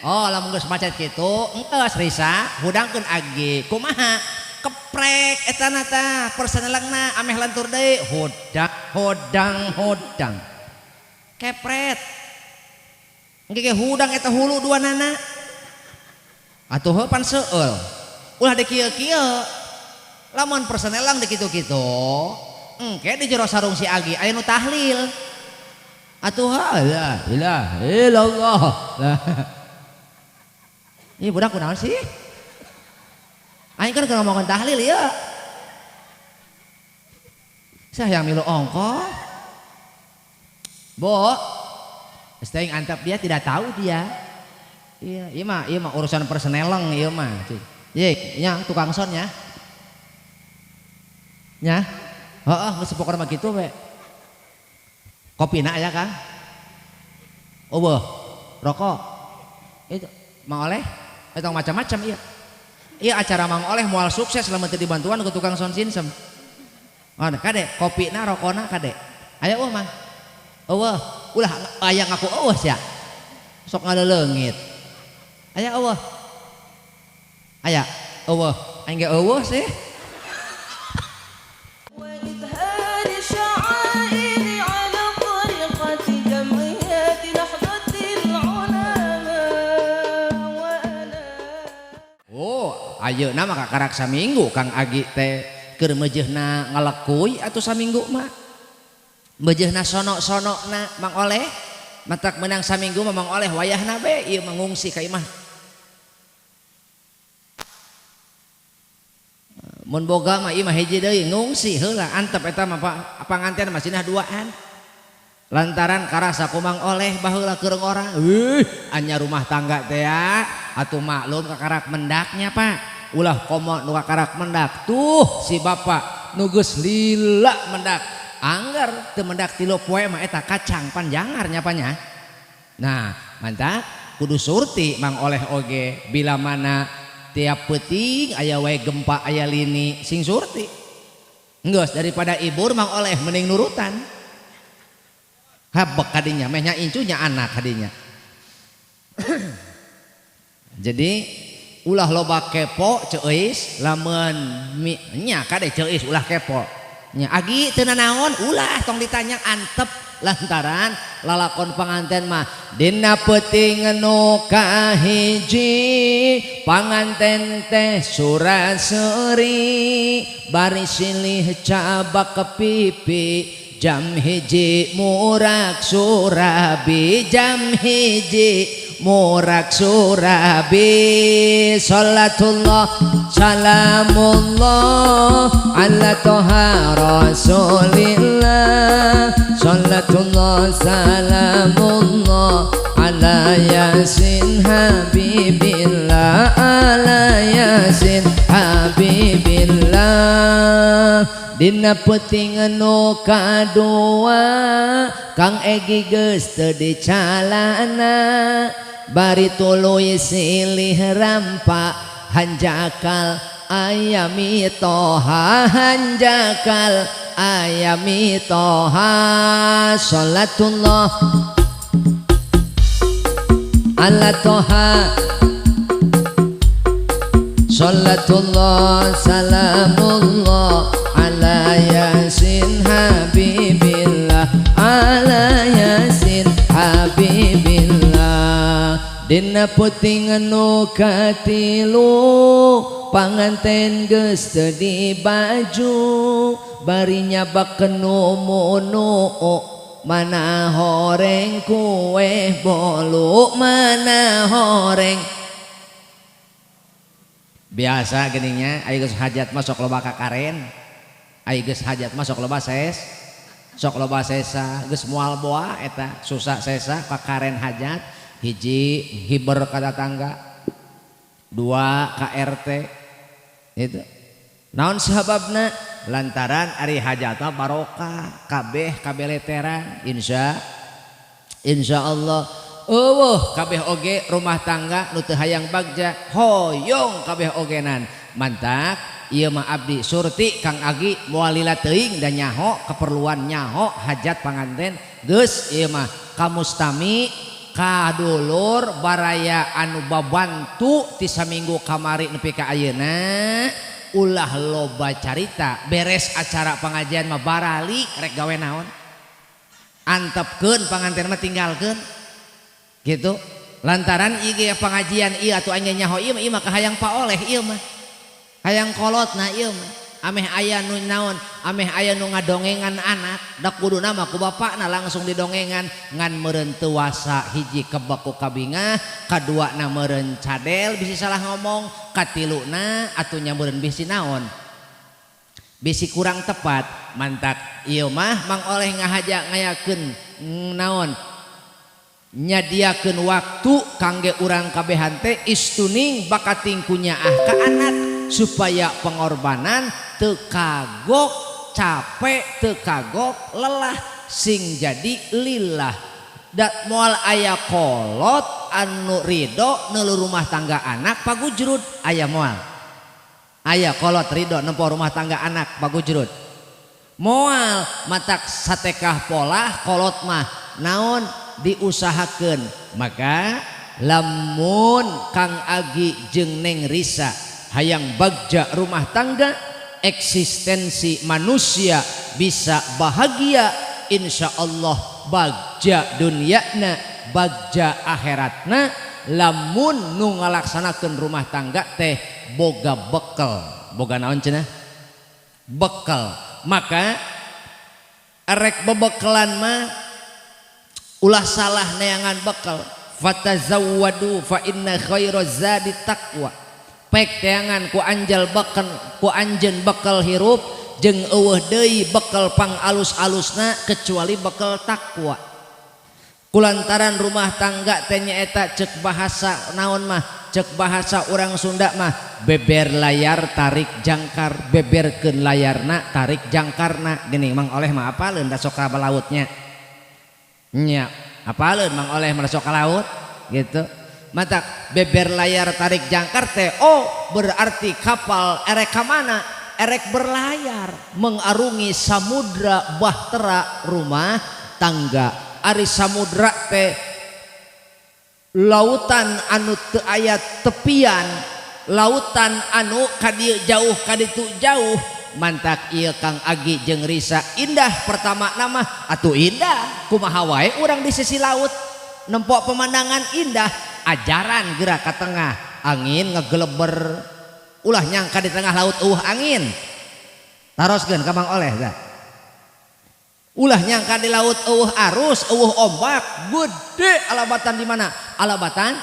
Oh, lamun geus macet kitu, enggeus Risa, hudangkeun agi. Kumaha? Keprek eta na tah, persenelengna ameh lentur deui. Hudang, hodang, hodang. Kepret. Engke ge hudang eta hulu dua nana. Atuh heuh pan seueul. Ulah di kieu-kieu. Lamun persenelang di kitu-kitu, engke di jero sarung si Agi aya nu tahlil. Atuh la ilaha illallah. Lah. Ieu budak kunaon sih? Aing kan keur ngomongkeun tahlil ieu. Sah yang milu ongkoh. Bu, geus teuing antep dia tidak tahu dia. Iya, ieu mah urusan perseneleng ieu mah. Ye, nya tukang son nya. Nya. Heeh, geus pokona mah kitu we. Kopina aya Kang? Eueuh, rokok. Itu Mang Oleh, eta macam-macam ieu. Ieu acara Mang Oleh moal sukses lamun teu dibantuan ku tukang sound system. Oh, kade kopina rokona kade. Aya eueuh Mang? Eueuh, ulah aya ngaku eueuh sia. Sok ngaleleungit. Aya eueuh. Aya eueuh, aing ge eueuh sih. وإظهار الشعائر على طريقة جمعيات نهضة العلماء وأنا Oh, ayeuna mah kakarak saminggu Kang Agi teh keur meujeuhna ngalekuy atuh saminggu mah. Meujeuhna sono-sonona Mang Oleh, matak menang saminggu mah Mang Oleh wayahna be ieu mah ngungsi ka imah. Mun boga mah ieu mah hiji deui ngungsi heula antep eta mah panganten mah sinah duaan. Lantaran karasa ku Mang Oleh baheula keur ngora. Wih, anya rumah tangga teh ya. Atuh maklum kakarak mendaknya Pak. Ulah komo nu kakarak mendak. Tuh si bapak nu geus lila mendak. Anggar teu mendak tilu poe mah eta kacang panjangar nya Pak nya. Nah, mantap kudu surti Mang Oleh oge bila mana tiap peuting aya wae gempa aya lini sing surti. Enggeus daripada ibur Mang Oleh mending nurutan. Habek kadinya mehnya incunya anak kadinya. Jadi ulah loba kepo ceuis lamun nya kade ceuis ulah kepo. Nya agi teu nanaon ulah tong ditanya antep lantaran lalakon panganten mah dina peuting nu kahiji panganten teh sura-seuri bari silih cabak ke pipi jam hiji murak surabi jam hiji murak surabi salatullah salamullah ala toha rasulillah salatullah salamullah ala yasin habibillah ala yasin habibillah dina peuting nu kadua Kang Egi geus teu dicalana bari tuluy silih rampa hanjakal aya mitoha hanjakal aya mitoha salatullah ala toha salatullah salamullah ala yasin habibillah ala yasin habibillah dina peuting nu katilu panganten geus teu dibaju bari nyabak nu munu mana horeng kue bolu mana horeng biasa geningnya aya geus hajat mah sok loba kakaren aya geus hajat mah sok loba ses sok loba sesa geus moal boa eta susah sesa kakaren hajat hiji hiber ka tatangga dua ka RT itu naon sababna lantaran ari hajat mah barokah kabeh kabeleteran insyaallah eueuh kabeh oge rumah tangga nu teu hayang bagja hoyong kabeh ogenan mantak ieu mah abdi surti Kang Agi moal lila teuing da nyaho keperluan nyaho hajat panganten geus ieu mah kamustami Ka dulur baraya anu babantu ti saminggu kamari nepi ka ayeuna, ulah loba carita. Beres acara pengajian mah baralik, rek gawe naon, antepkeun panganten mah, tinggalkeun gitu. Lantaran ieu ge pengajian ieu atuh anya nyaho ieu mah, ieu mah kahayang paoleh, ieu mah hayang kolot. Nah, ieu mah ameh aya nu naon, ameh aya nu ngadongengan anak. Da kuduna mah ku bapakna langsung didongengan, ngan meureun teu wasa. Hiji, kebek ku kabingah; kaduana, meureun cadel, bisi salah ngomong; katiluna atuh nya meureun bisi naon, bisi kurang tepat. Mantak ieu mah Mang Oleh ngahaja ngayakeun naon, nyadiakeun waktu kangge urang kabehan teh istuning bakating ku nyaah ka anak supaya pengorbanan teu kagok capek, teu kagok lelah, sing jadi lillah. Da moal aya kolot anu ridho neuleu rumah tangga anak pagujrud. Aya moal? Aya kolot ridho nempo rumah tangga anak pagujrud? Moal. Matak satekah polah kolot mah naon, diusahakeun. Maka lamun Kang Agi jeung Neng Risa hayang bagja rumah tangga, eksistensi manusia bisa bahagia, insya Allah bagja duniana, bagja akhiratna, lamun nu ngalaksanakeun rumah tangga teh boga bekel. Boga naon cenah? Bekel. Maka erek bebekelan mah ulah salah neangan bekal. Fatazawwadu fa inna khairaz zadi taqwa. Pek teangan ku anjal bekal, ku anjeun bekal hirup, jeung euweuh deui bekal pang alus-alusna kecuali bekal takwa. Kulantaran rumah tangga teh nyaeta cek bahasa naon mah, cek bahasa orang Sunda mah, beber layar tarik jangkar, beberkeun layarna, tarik jangkarna. Gini, Mang Oleh mah apaleun, da sok ka lautnya nya. Apaleun Mang Oleh mah, sok ka laut gitu. Mata beber layar tarik jangkar teh, oh, berarti kapal erek ka mana, erek berlayar mengarungi samudra bahtera rumah tangga. Ari samudra teh lautan anu teu aya tepian, lautan anu kadieu jauh, kaditu jauh. Mantak ieu Kang Agi jeung Risa indah. Pertama nama atuh indah, kumaha wae urang di sisi laut nempok pemandangan indah. Ajaran gerak ke tengah, angin ngegeleber. Ulah nyangka di tengah laut angin. Taroskeun ka Mang Oleh dah. Ulah nyangka di laut euweuh arus, euweuh ombak gede. Alabatan di mana? Alabatan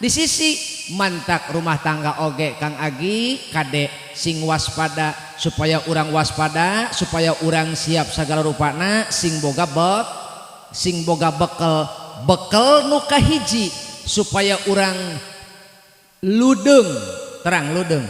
di sisi. Mantak rumah tangga oge, Kang Agi, kade sing waspada, supaya urang waspada, supaya urang siap segala rupana, sing boga bek, sing boga bekel. Bekel nu kahiji supaya urang ludeng, terang ludeng,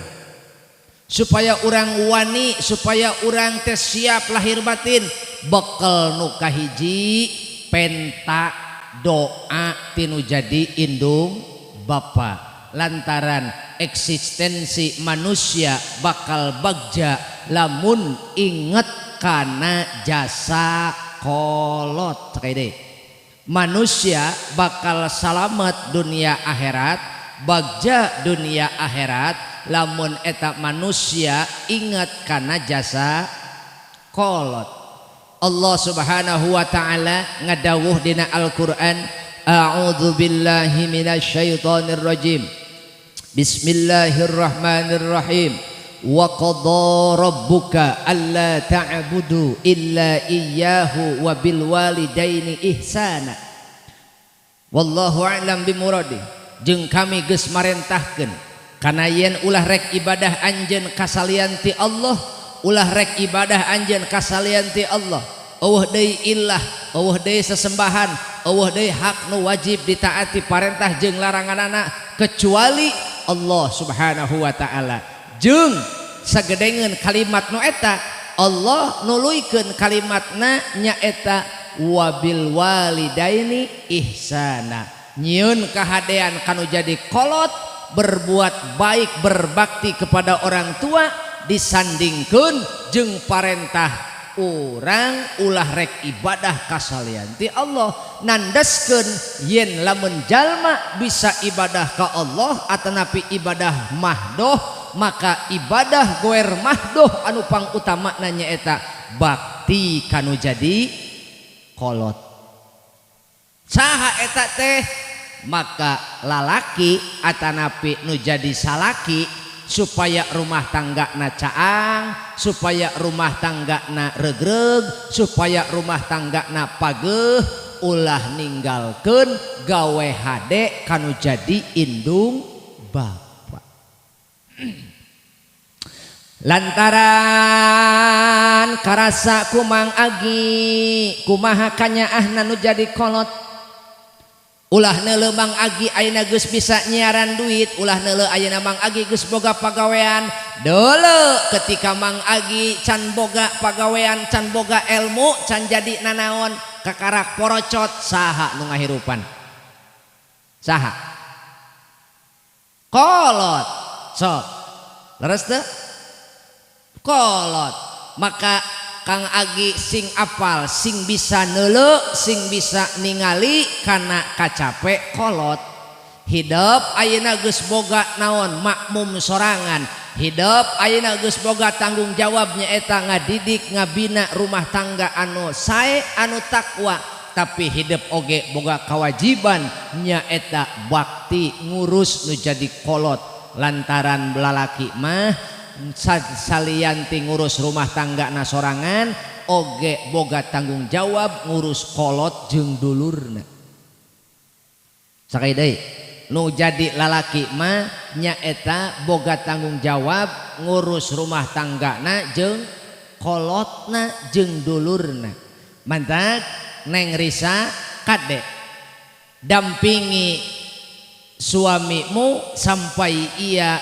supaya urang wani, supaya urang teh siap lahir batin. Bekel nu kahiji, penta doa tinu jadi indung bapa. Lantaran eksistensi manusia bakal bagja lamun inget kana jasa kolot. Sakali deui, manusia bakal salamet dunia akhirat, bagja dunia akhirat, lamun eta manusia inget kana jasa kolot. Allah Subhanahu wa taala ngadawuh dina Al-Qur'an. A'udzu billahi minasyaitonir rajim. Bismillahirrahmanirrahim. Wa qadha rabbuka alla ta'budu illa iyyahu wa bil walidaini ihsana. Wallahu a'lam bimuradi. Jeung kami geus marentahkeun kana yen ulah rek ibadah anjeun kasalian ti Allah, ulah rek ibadah anjeun kasalian ti Allah. Euweuh deui ilah, euweuh deui sesembahan, euweuh deui hak nu wajib ditaati parentah jeung laranganana kecuali Allah Subhanahu wa taala. Jeung sagedengeun kalimat nu eta, Allah nuluykeun kalimatna nyaeta wabil walidaini ihsana. Nyieun kahadean kanu jadi kolot, berbuat baik, berbakti kepada orang tua, disandingkeun jeung parentah. Urang ulah rek ibadah kasalian ti Allah nandaskeun yen lamun jalma bisa ibadah ka Allah atanapi ibadah mahdoh maka ibadah goer mahdoh anu pangutamana nyaeta bakti kanu jadi kolot. Saha eta teh maka lalaki atanapi nu jadi salaki supaya rumah tangga na caang, supaya rumah tangga na regreg, supaya rumah tangga na pageuh, ulah ninggalkeun gawe hade kanu jadi indung bapa. Lantaran karasa ku Mang Agi kumaha kanyaahna nu jadi kolot. Ulah neuleuh Mang Agi ayeuna geus bisa nyiaran duit, ulah neuleuh ayeuna Mang Agi geus boga pagawean. Deuleu ketika Mang Agi can boga pagawean, can boga ilmu, can jadi nanaon, kakarak porocot saha nu ngahirupan? Saha? Kolot. Sok. Leres teu? Kolot. Maka Kang Agi sing apal, sing bisa neuleuh, sing bisa ningali kana kacape kolot. Hidup ayeuna geus boga naon makmum sorangan. Hidup ayeuna geus boga tanggung jawab nyaeta ngadidik ngabina rumah tangga anu sae anu takwa. Tapi hidup oge boga kewajiban nyaeta bakti ngurus nu jadi kolot. Lantaran lalaki mah salianti ngurus rumah tangga na sorangan oge boga tanggung jawab ngurus kolot jeung dulurna. Sakali deui nu jadi lalaki mah nyaeta boga tanggung jawab ngurus rumah tanggana jeung kolotna jeung dulurna. Mantak Neng Risa kade dampingi suamimu sampai ia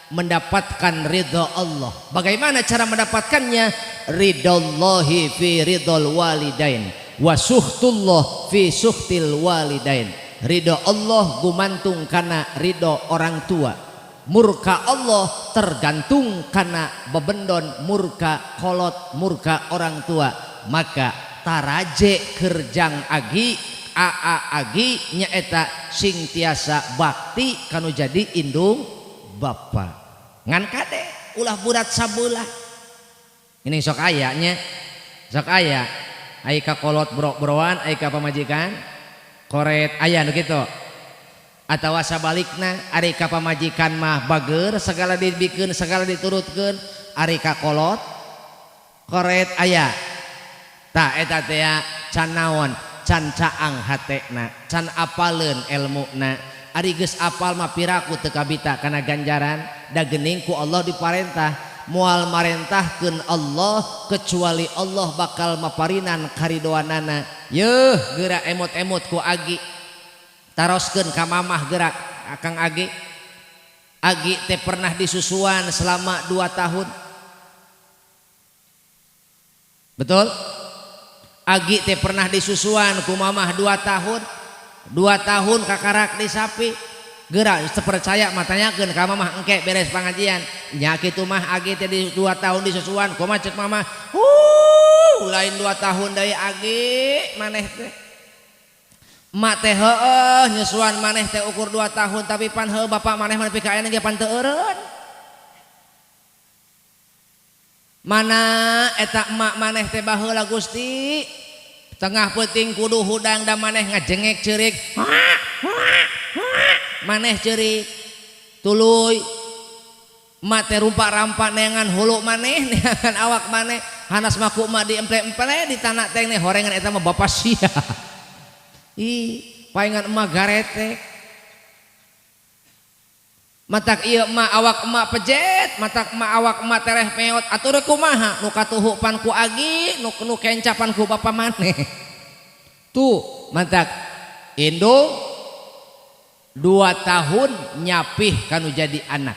mendapatkan ridho Allah. Bagaimana cara mendapatkannya? Ridhollahi fi ridhol walidain wa suhtullah fi suhtil walidain. Ridho Allah gumantung kana ridho orang tua. Murka Allah tergantung kana bebendon murka kolot murka orang tua. Maka taraje kerjang agi aa agi nyaeta sing tiasa bakti kanu jadi indung bapa. Ngan kade ulah burat sabelah. Ini sok aya nya. Sok aya. Ai ka kolot bro-broan, ai ka pamajikan koret aya nu kitu. Atawa sabalikna ari ka pamajikan mah bager segala dibikeun segala diturutkeun, ari ka kolot koret aya. Tah eta teh can naon, can caang hatena, can apaleun elmuna. Ari geus apal mah piraku teu kabita kana ganjaran, da geuning ku Allah diparentah, moal marentahkeun Allah kecuali Allah bakal maparinan karidoanana. Yeuh geura emot-emot ku Agi. Taroskeun ka mamah geura Akang Agi. Agi teh pernah disusuan selama 2 tahun. Betul? Agi teh pernah disusuan ku mamah 2 tahun. 2 tahun kakarak di sapi. Geura percaya matanyakeun ka mamah engke beres pengajian. Nya kitu mah Agi teh di 2 tahun disusuan kumaha ceuk mamah? Lain 2 tahun deui Agi maneh teh. Emak teh heueuh nyusuan maneh teh ukur 2 tahun tapi pan heueuh bapak maneh mah nepi ka ayeuna ge pan teu eureun. Mana eta emak maneh teh baheula Gusti? Tengah peuting kudu hudang da maneh ngajengek ceurik. Maneh ceurik. Tuluy emak teh rumpak-rampak neangan hulu maneh, neangan awak maneh. Hanas mah ku emak diemple-emple di tanah teh horengan eta mah bapak sia. Ih, paingan emak garetek. Matak ieu emak awak emak pejet, matak emak awak emak tereh peot, atur kumaha nu katuhu pan ku Agi, nu kenca pan ku bapa maneh. Tuh, matak indung 2 tahun nyapih kanu jadi anak.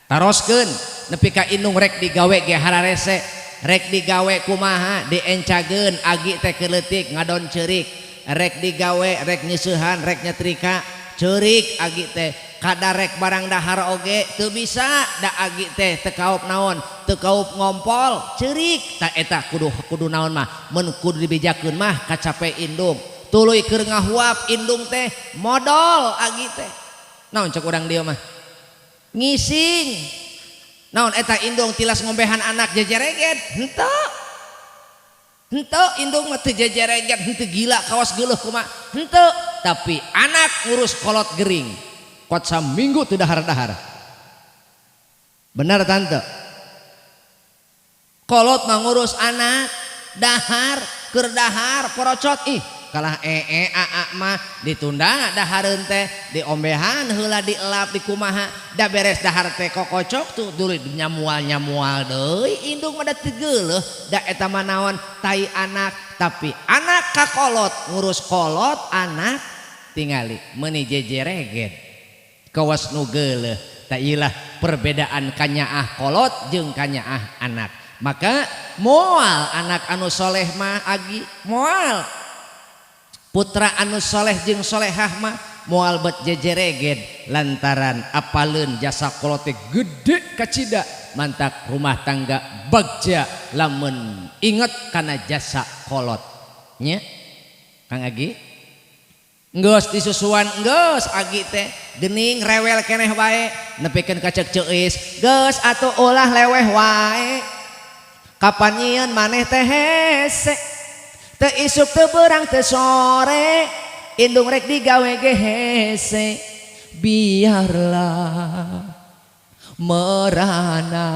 Taroskeun nepi ka indung rek digawe ge hararese, rek digawe kumaha diencageun Agi teh keleutik ngadon ceurik, rek digawe rek nyeusehan rek nyetrika ceurik Agi teh. Kadarek barang dahar oge teu bisa da agi teh teu kaup naon, teu kaup ngompol, ceurik. Ta eta kudu kudu naon mah, mun kudu dibejakeun mah kacape indung. Tuluy keur ngahuap indung teh modol agi teh. Naon cek urang dieu mah? Ngising. Naon eta indung tilas ngombehan anak jejereget? Henteu. Henteu indung mah teu jejereget, henteu gila kawas geuleuh kumaha. Henteu, tapi anak ngurus kolot gering. Kot saminggu teu dahar-dahar. Benar tante? Kolot mah ngurus anak, dahar, keur dahar, porocot ih kalah ee aa mah ditunda dahareun teh diombehan heula dielap dikumaha da beres dahar teh kokocok tuh dulu nyamual-nyamual deui indung mah da teu geuleuh da eta mah naon tai anak tapi anak ka kolot ngurus kolot anak tingali meuni jejereget kawas nu geuleuh ta ieu perbedaan kanyaah kolot jeung kanyaah anak. Maka moal anak anu soleh mah agi moal putra anu soleh jeung solehah mah moal bet jejereget lantaran apaleun jasa kolote gede kacida mantak rumah tangga bagja lamun inget kana jasa kolot nya Kang Agi geus disusuan geus agi teh gening rewel keneh wae nepikeun ka ceuk ceuis geus atuh ulah leweh wae kapan nyieun maneh teh hese teu isuk teu beurang teu sore indung rek digawe ge hese biarlah merana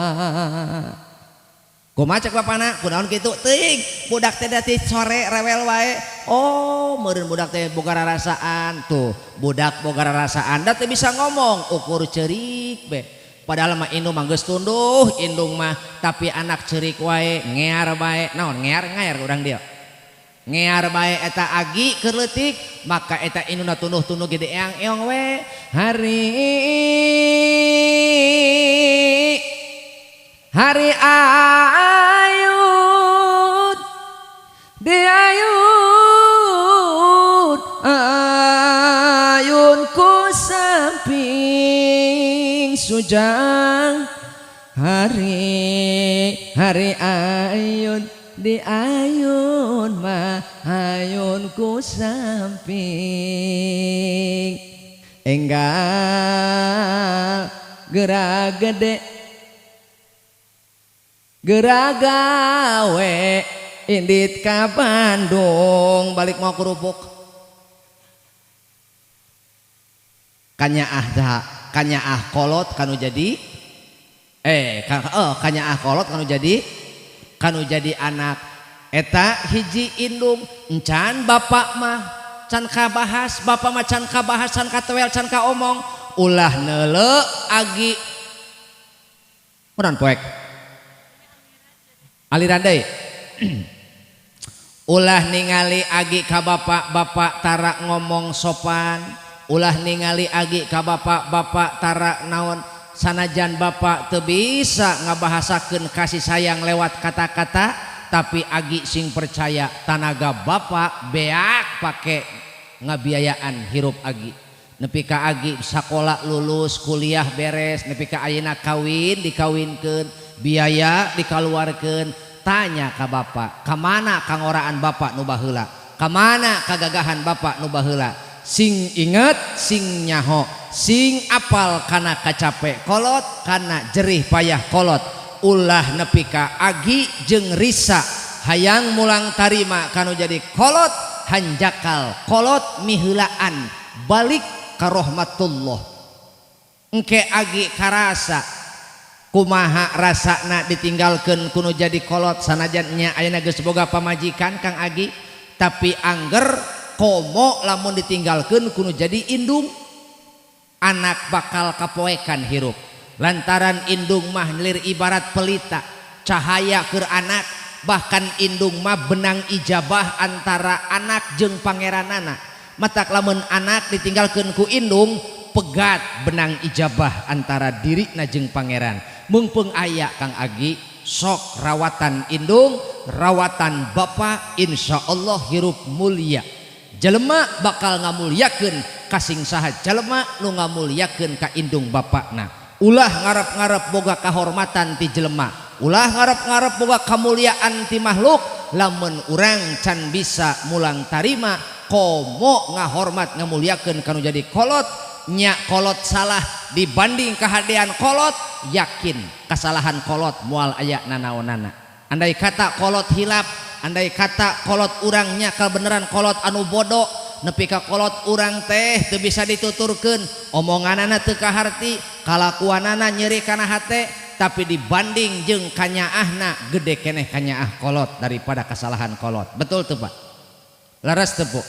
kumaha cek bapana kunaon kitu teuing budak teh da ti sore rewel wae oh meureun budak teh boga rarasaan tuh budak boga rarasaan da teu bisa ngomong ukur ceurik be padahal mah indung mah geus tunduh indung mah tapi anak ceurik wae ngear bae naon ngear ngaer urang dieu ngear bae eta agi keur leutik maka eta indungna tunduh-tunduh gede eang-eong we hari hari ayun di ayun ayun ku samping sujang hari hari ayun di ayun mah ayun ku samping enggal gerak gede gerak gawe indit ka Bandung balik mau kerupuk kanyaah dah kanyaah kolot kanu jadi kanyaah kolot kanu jadi anak eta hiji indung encan bapak mah can kabahas bapak mah can kabahas can katewel can kaomong ulah neuleu agi kunaon poek aliran deui ulah ningali agi ka bapak bapak tara ngomong sopan ulah ningali agi ka bapak bapak tara naon sanajan bapak teu bisa ngabahasakeun kasih sayang lewat kata-kata tapi agi sing percaya tanaga bapak beak pake ngabiayaan hirup agi nepi ka agi sakola lulus kuliah beres nepi ka ayeuna kawin dikawinkeun biaya dikaluarkeun tanya ka bapak kamana kangoraan bapak nu baheula kamana kagagahan bapak nu baheula sing inget sing nyaho sing apal kana kacape kolot kana jerih payah kolot ulah nepi ka agi jeung risa hayang mulang tarima kanu jadi kolot hanjakal kolot miheulaan balik ka rahmatullah engke agi karasa kumaha rasana ditinggalkeun kuno jadi kolot sanajan nya ayeuna geus boga pamajikan Kang Agi tapi angger komo lamun ditinggalkeun kuno jadi indung anak bakal kapoekan hirup lantaran indung mah nyelir ibarat pelita cahaya keur anak bahkan indung mah benang ijabah antara anak jeung pangeranana matak lamun anak ditinggalkeun ku indung pegat benang ijabah antara dirina jeung pangeran mumpung aya Kang Agi sok rawatan indung rawatan bapak insya Allah hirup mulia jelema bakal ngamulyakeun Kasing saha jalma nu ngamuliakeun ka indung bapakna. Ulah ngarep-ngarep boga kahormatan ti jelema, ulah ngarep-ngarep boga kamuliaan ti makhluk. Lamun urang can bisa mulang tarima komo ngahormat ngamuliakeun kanu jadi kolot. Nya kolot salah dibanding kahadean kolot, yakin kesalahan kolot moal aya nanaonana. Andai kata kolot hilap, andai kata kolot urangnya kebenaran kolot anu bodoh, nepi ka kolot urang teh teu bisa dituturkeun, omonganana teu kaharti, kalakuanana nyeri kana hate, tapi dibanding jeung kanyaahna gede keneh kanyaah kolot daripada kesalahan kolot. Betul tuh Pak? Leres teu Bu?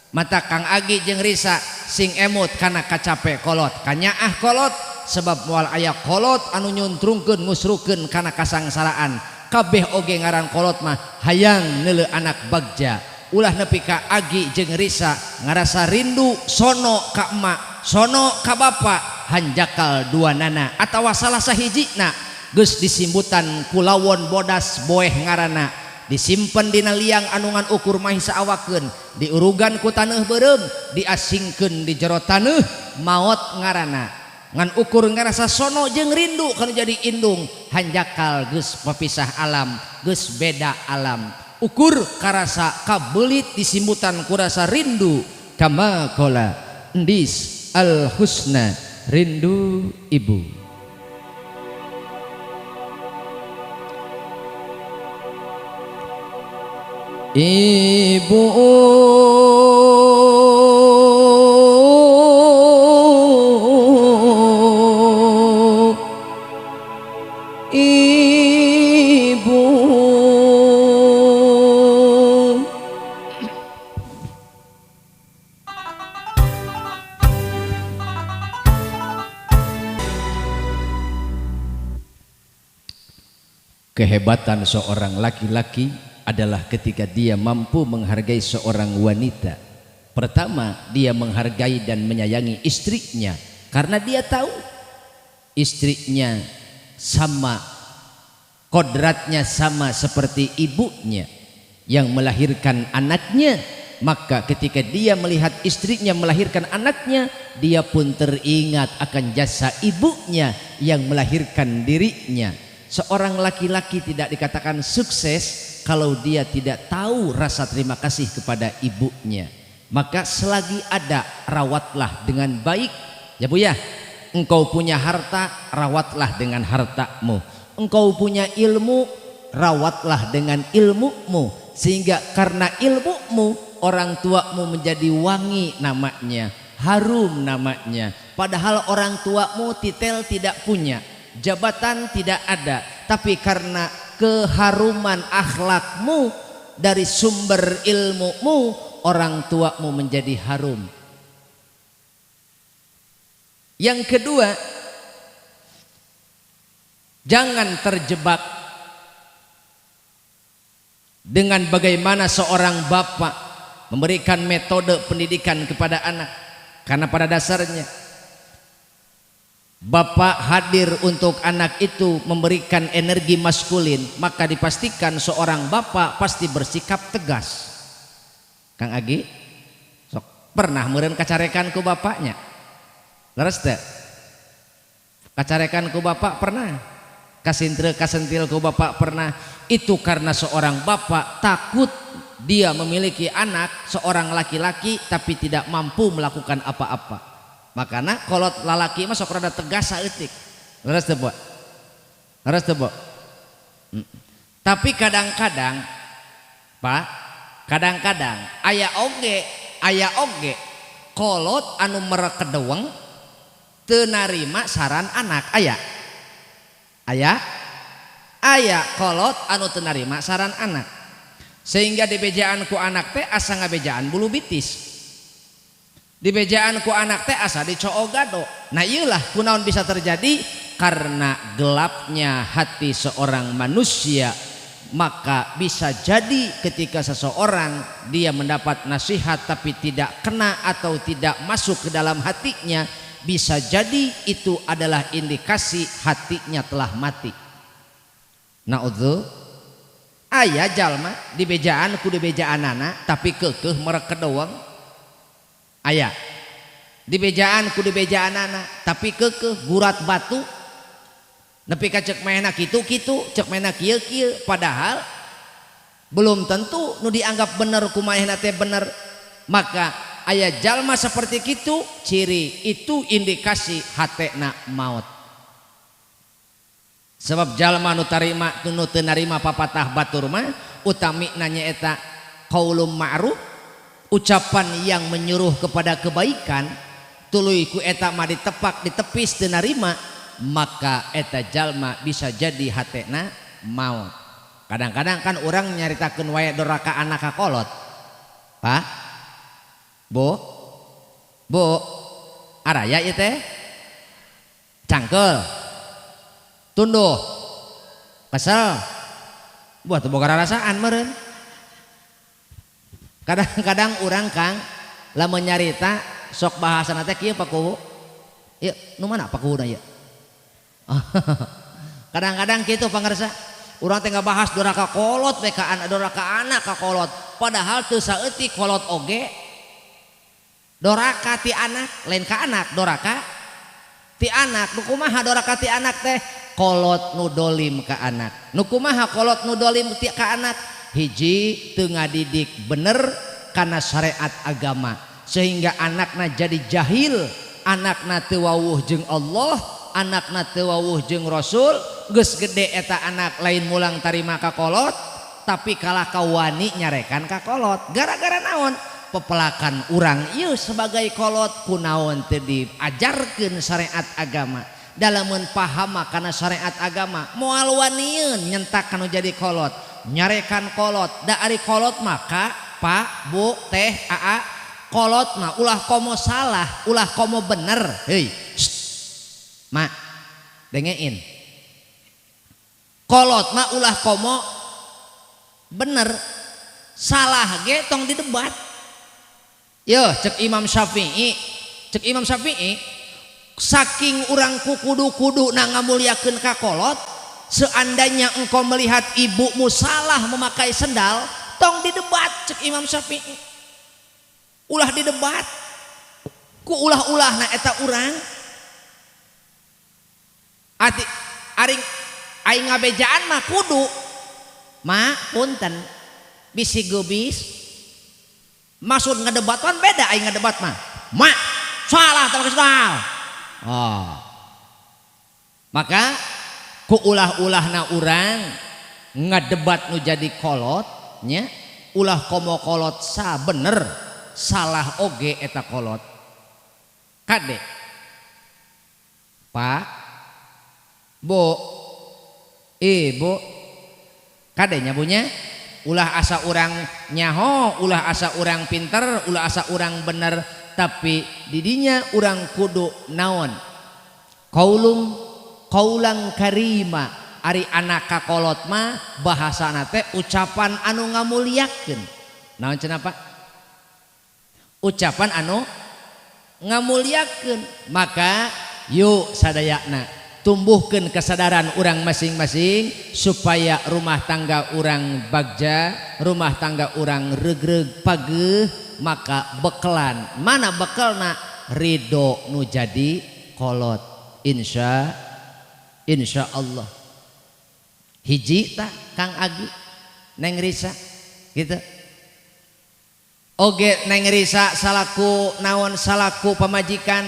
Mata Kang Agi jeung Risa sing emut kana kacape kolot, kanyaah kolot, sebab moal aya kolot anu nyuntrungkeun ngusrukeun kana kasangsaraan. Kabeh oge ngaran kolot mah hayang neuleu anak bagja. Ulah nepi ka Agi jeung Risa ngarasa rindu sono ka emak, sono ka bapa, hanjakal dua nana atawa salah sahijina geus disimbutan kulawon bodas boeh ngaranna, disimpen dina liang anu ngan ukur mahi saawakeun, diurugan ku taneuh beureum, diasingkeun di jero taneuh maot ngaranna. Ngan ukur ngarasa sono jeung rindu kana jadi indung, hanjakal geus papisah alam, geus beda alam. Ukur karasa kabelit disimbutan kurasa rindu kama kola endis al husna rindu ibu. Ibu ibu Kehebatan seorang laki-laki adalah ketika dia mampu menghargai seorang wanita. Pertama, dia menghargai dan menyayangi istrinya karena dia tahu istrinya sama kodratnya sama seperti ibunya yang melahirkan anaknya. Maka ketika dia melihat istrinya melahirkan anaknya, dia pun teringat akan jasa ibunya yang melahirkan dirinya. Seorang laki-laki tidak dikatakan sukses kalau dia tidak tahu rasa terima kasih kepada ibunya. Maka selagi ada, rawatlah dengan baik. Ya Bu ya, engkau punya harta, rawatlah dengan hartamu. Engkau punya ilmu, rawatlah dengan ilmumu. Sehingga karena ilmumu, orang tuamu menjadi wangi namanya, harum namanya. Padahal orang tuamu titel tidak punya, jabatan tidak ada, tapi karena keharuman akhlakmu dari sumber ilmumu, orang tuamu menjadi harum. Yang kedua, jangan terjebak dengan bagaimana seorang bapak memberikan metode pendidikan kepada anak. Karena pada dasarnya bapak hadir untuk anak itu memberikan energi maskulin, maka dipastikan seorang bapak pasti bersikap tegas. Kang Agi, sok pernah meureun kacarekan ku bapaknya? Leres teu? Kacarekan ku bapak pernah? Kasintre kasentil ku bapak pernah? Itu karena seorang bapak takut dia memiliki anak seorang laki-laki tapi tidak mampu melakukan apa-apa. Makana kolot lalaki mah sok rada tegas saeutik. Leres teu, Bu? Leres teu, Bu? Tapi kadang-kadang, Pak, kadang-kadang aya oge kolot anu merekedeweng teu narima saran anak. Aya. Aya? Aya kolot anu teu narima saran anak. Sehingga dibejaan ku anak teh asa ngabejaan bulu bitis. Dibejaan ku anak teh asa dicoogado. Nah iyalah kunaon bisa terjadi karena gelapnya hati seorang manusia. Maka bisa jadi ketika seseorang dia mendapat nasihat tapi tidak kena atau tidak masuk ke dalam hatinya, bisa jadi itu adalah indikasi hatinya telah mati. Naudzu. Aya jalma dibejaan ku dibejaanana tapi keukeuh merekedeweng. Aya. Dibejaan ku dibejaan anak, tapi keukeuh gurat batu. Nepi ka cek manehna kitu kitu, cek manehna kieu kieu, padahal belum tentu nu dianggap bener ku manehna teh bener. Maka aya jalma seperti kitu, ciri itu indikasi hatena maut. Sebab jalma nu tarima nu teu narima papatah batur mah utami nyaeta qaulum ma'ruf, ucapan yang menyuruh kepada kebaikan, tuluy ku eta mah ditepak ditepis teu narima, maka eta jalma bisa jadi hatena maut. Kadang-kadang kan orang nyaritakeun wae doraka anak ka kolot. Pak, Bu, Bu, araya ieu teh cangkeul, tunduh, kesel, buat boga rarasaan meureun. Kadang-kadang orang Kang lamun nyarita sok bahasana teh kieu, Pak Kuwu. Ieu nu mana Pak Kuwu na ieu? Kadang-kadang kitu pangarsa. Urang teh ngabahas doraka kolot we ka anak, doraka anak ka kolot. Padahal teu saeutik kolot oge doraka ti anak, lain ka anak, doraka ti anak. Nu kumaha doraka ti anak teh? Kolot nu dolim ka anak. Nu kumaha kolot nu dolim ti ka anak? Hiji, teu ngadidik bener kana syariat agama sehingga anakna jadi jahil, anakna teu wawuh jeung Allah, anakna teu wawuh jeung Rasul. Geus gede eta anak lain mulang tarima ka kolot, tapi kalah ka wani nyarekan ka kolot. Gara-gara naon? Pepelakan urang ieu sebagai kolot, kunaon teu diajarkeun syariat agama. Dalamun paham kana syariat agama, moal wanieun nyentak kanu jadi kolot, nyarekan kolot. Da ari kolot maka Pak, Bu, Teh, Aa, kolot mah ulah komo salah, ulah komo bener. Hei, shh, mak, dengein. Kolot mah ulah komo bener, salah ge tong didebat. Yo, cek Imam Syafi'i, cek Imam Syafi'i, saking urang ku kudu-kudu na ngamuliakeun ka kolot, seandainya engkau melihat ibumu salah memakai sendal, tong didebat, cek Imam Syafi'i. Ulah didebat. Ku ulah-ulah na eta urang. Ati aring aing ngabejaan mah kudu. Ma punten bisi geubis. Maksud ngedebatan beda, aing ngedebat mah. Ma salah teu sendal. Oh. Maka ku ulah-ulahna urang ngadebat nu jadi kolot nya, ulah komo kolot sa bener, salah oge eta kolot. Kade Pak, Bu, Ibu, kade nya bunya, ulah asa urang nyaho, ulah asa urang pinter, ulah asa urang bener, tapi didinya urang kudu naon? Qaulum qaulang karima. Ari anak kakolot mah bahasana teh ucapan anu ngamuliakeun. Naon cenah, Pak? Ucapan anu ngamuliakeun. Maka yuk sadayana tumbuhkeun kesadaran urang masing-masing supaya rumah tangga urang bagja, rumah tangga urang regreg pageuh. Maka bekelan, mana bekelna? Ridho nu jadi kolot. Insya insya Allah. Hiji tak Kang Agi, Neng Risa gitu. Oge Neng Risa salaku naon, salaku pamajikan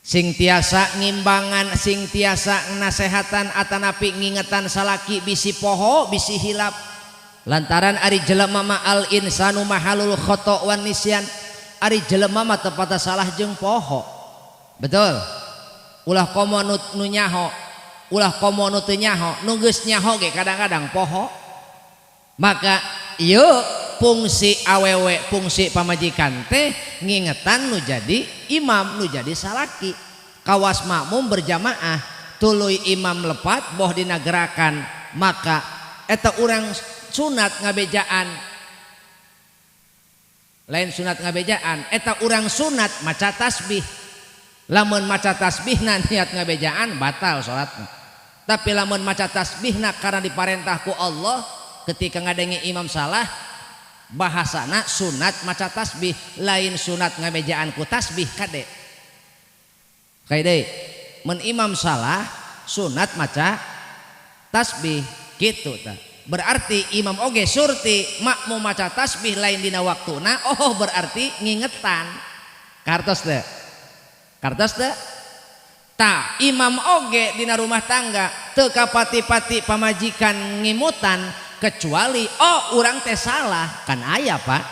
sing tiasa ngimbangan, sing tiasa nasehatan atanapi ngingetan salaki bisi poho, bisi hilap, lantaran ari jelema mah al insanu mahalul khoto wan nisyan. Ari jelema mah tepata salah jeung poho, betul. Ulah komo nu, nu nyaho, ulah komo nu teu nyaho, nu geus nyaho ge kadang-kadang poho. Maka ieu fungsi awewe, fungsi pamajikan teh ngingetan nu jadi imam, nu jadi salaki. Kawas makmum berjamaah, tuluy imam lepat boh dina gerakan, maka eta urang sunat ngabejaan, lain sunat ngabejaan, eta urang sunat maca tasbih. Lamun maca tasbihna niat ngabejaan, batal salatna. Tapi lamun maca tasbihna karena diparentah ku Allah, ketika ngadenge imam salah Bahasana sunat maca tasbih lain sunat ngabejaan ku tasbih kade. Kade mun imam salah sunat maca tasbih kitu tah. Berarti imam oge surti makmum maca tasbih lain dina waktuna, oh berarti ngingetan. Kartos teu? Kartos teu? Tah imam oge dina rumah tangga teu kapati-pati pamajikan ngimutan kecuali oh urang teh salah kan aya Pak.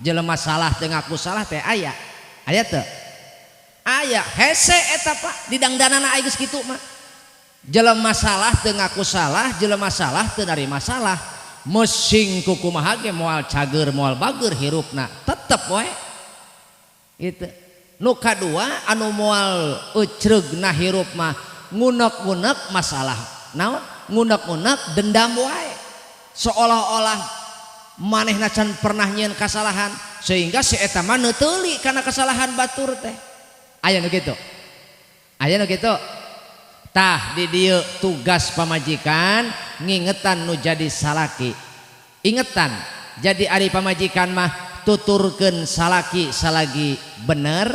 Jelema salah teu ngaku salah teh aya. Aya teu? Aya hese eta Pak didangdanana aya geus kitu mah. Jelema salah teu ngaku salah, jelema salah teu narima salah. Mesing kukumaha ge moal cager moal bager hirupna tetep we. Gitu. Nu kadua anu moal ecreugna hirup mah ngunek-ngunek masalah. Naon? Ngunek-ngunek dendam wae. Seolah-olah manehna can pernah nyieun kasalahan sehingga si eta mah neuteuli kana kasalahan batur teh. Aya nu kitu. Aya nu kitu. Tah di dieu tugas pamajikan ngingetan nu jadi salaki. Ingetan jadi ari pamajikan mah tuturkeun salaki salagi bener,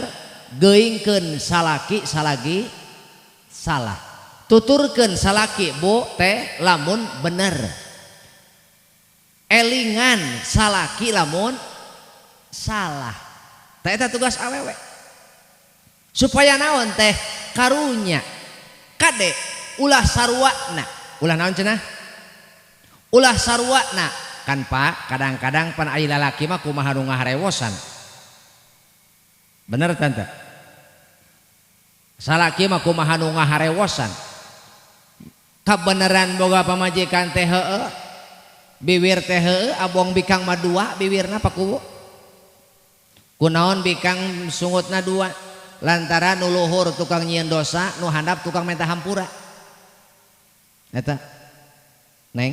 geuingkeun salaki salagi salah. Tuturkeun salaki bu teh lamun bener. Elingan salaki lamun salah. Tah eta tugas awewe. Supaya naon teh karunya. Kade ulah sarwana, ulah naon cenah? Ulah sarwana kan Pak, kadang-kadang pan ari lalaki mah kumaha nu ngaharewosan. Bener tante? Salaki mah kumaha nu ngaharewosan. Kabeneran boga pamajikan teh heueuh. Biwir teh heueuh, abong bikang mah dua biwirna Pak Kuwu. Kunaon bikang sungutna dua? Lantaran nu luhur tukang nyieun dosa, nu handap tukang minta hampura. Eta. Neng.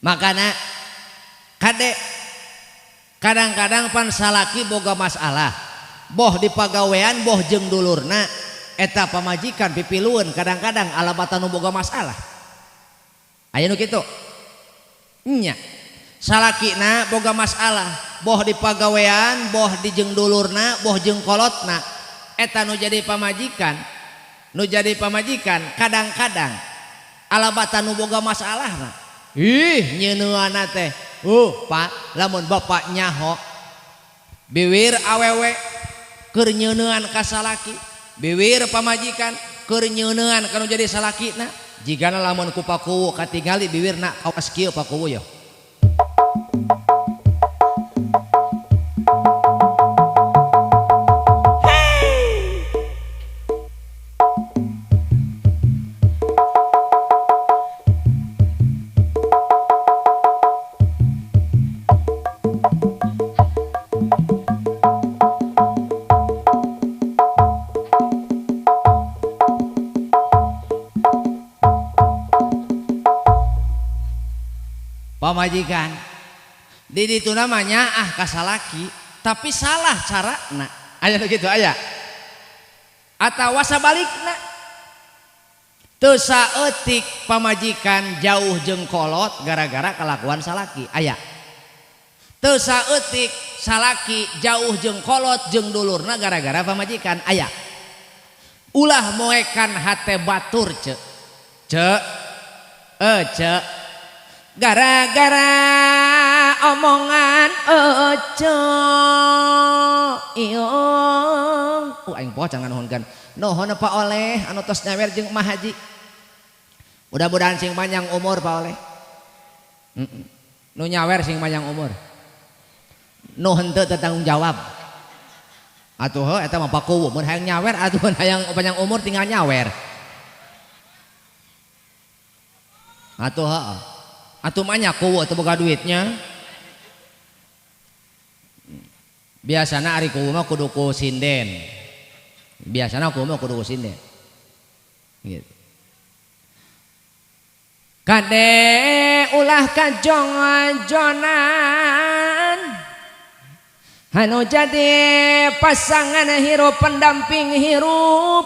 Makana kade kadang-kadang pan salaki boga masalah. Boh di pagawean boh jeung dulurna eta pamajikan pipilueun kadang-kadang alabatan nu boga masalah. Aya nu kitu? Nya. Salakina boga masalah, boh di pagawean, boh di jeung dulurna, boh jeung kolotna. Eta nu jadi pamajikan, nu jadi pamajikan kadang-kadang alabatan nu boga masalahna. Ih, nyeuneunana teh. Pak, lamun bapak nyaho biwir awewe keur nyeuneun ka salaki, biwir pamajikan keur nyeuneun ka nu jadi salakina. Jigana lamun ku pakuwu katingali biwirna kawas kieu pakuwu yo. Pamajikan di ditu namanya ah kasalaki tapi salah carana aya begitu aya atawa sabalikna teu saeutik pamajikan jauh jeung kolot gara-gara kalakuan salaki aya teu saeutik salaki jauh jeung kolot jeung dulurna gara-gara pamajikan aya ulah moekan hate batur ce ce ce gara-gara omongan ojo iyo aing poho jangan nuhunkeun nuhun Pak Oleh anu tos nyawer jeung Emak Haji mudah-mudahan sing panjang umur Pak Oleh nu nyawer sing panjang umur nu henteu teu tanggung jawab atuh heuh eta mah pakuwu mun hayang nyawer atuh mun hayang panjang umur tinggal nyawer atuh heuh atuh mah nya kuwu teu boga duitnya. Biasana ari kuwu mah kudu ku sinden. Biasana kuwu mah kudu ku sinden. Gitu. Kade ulah kajong-jonan anu jadi pasangan hirup pendamping hirup.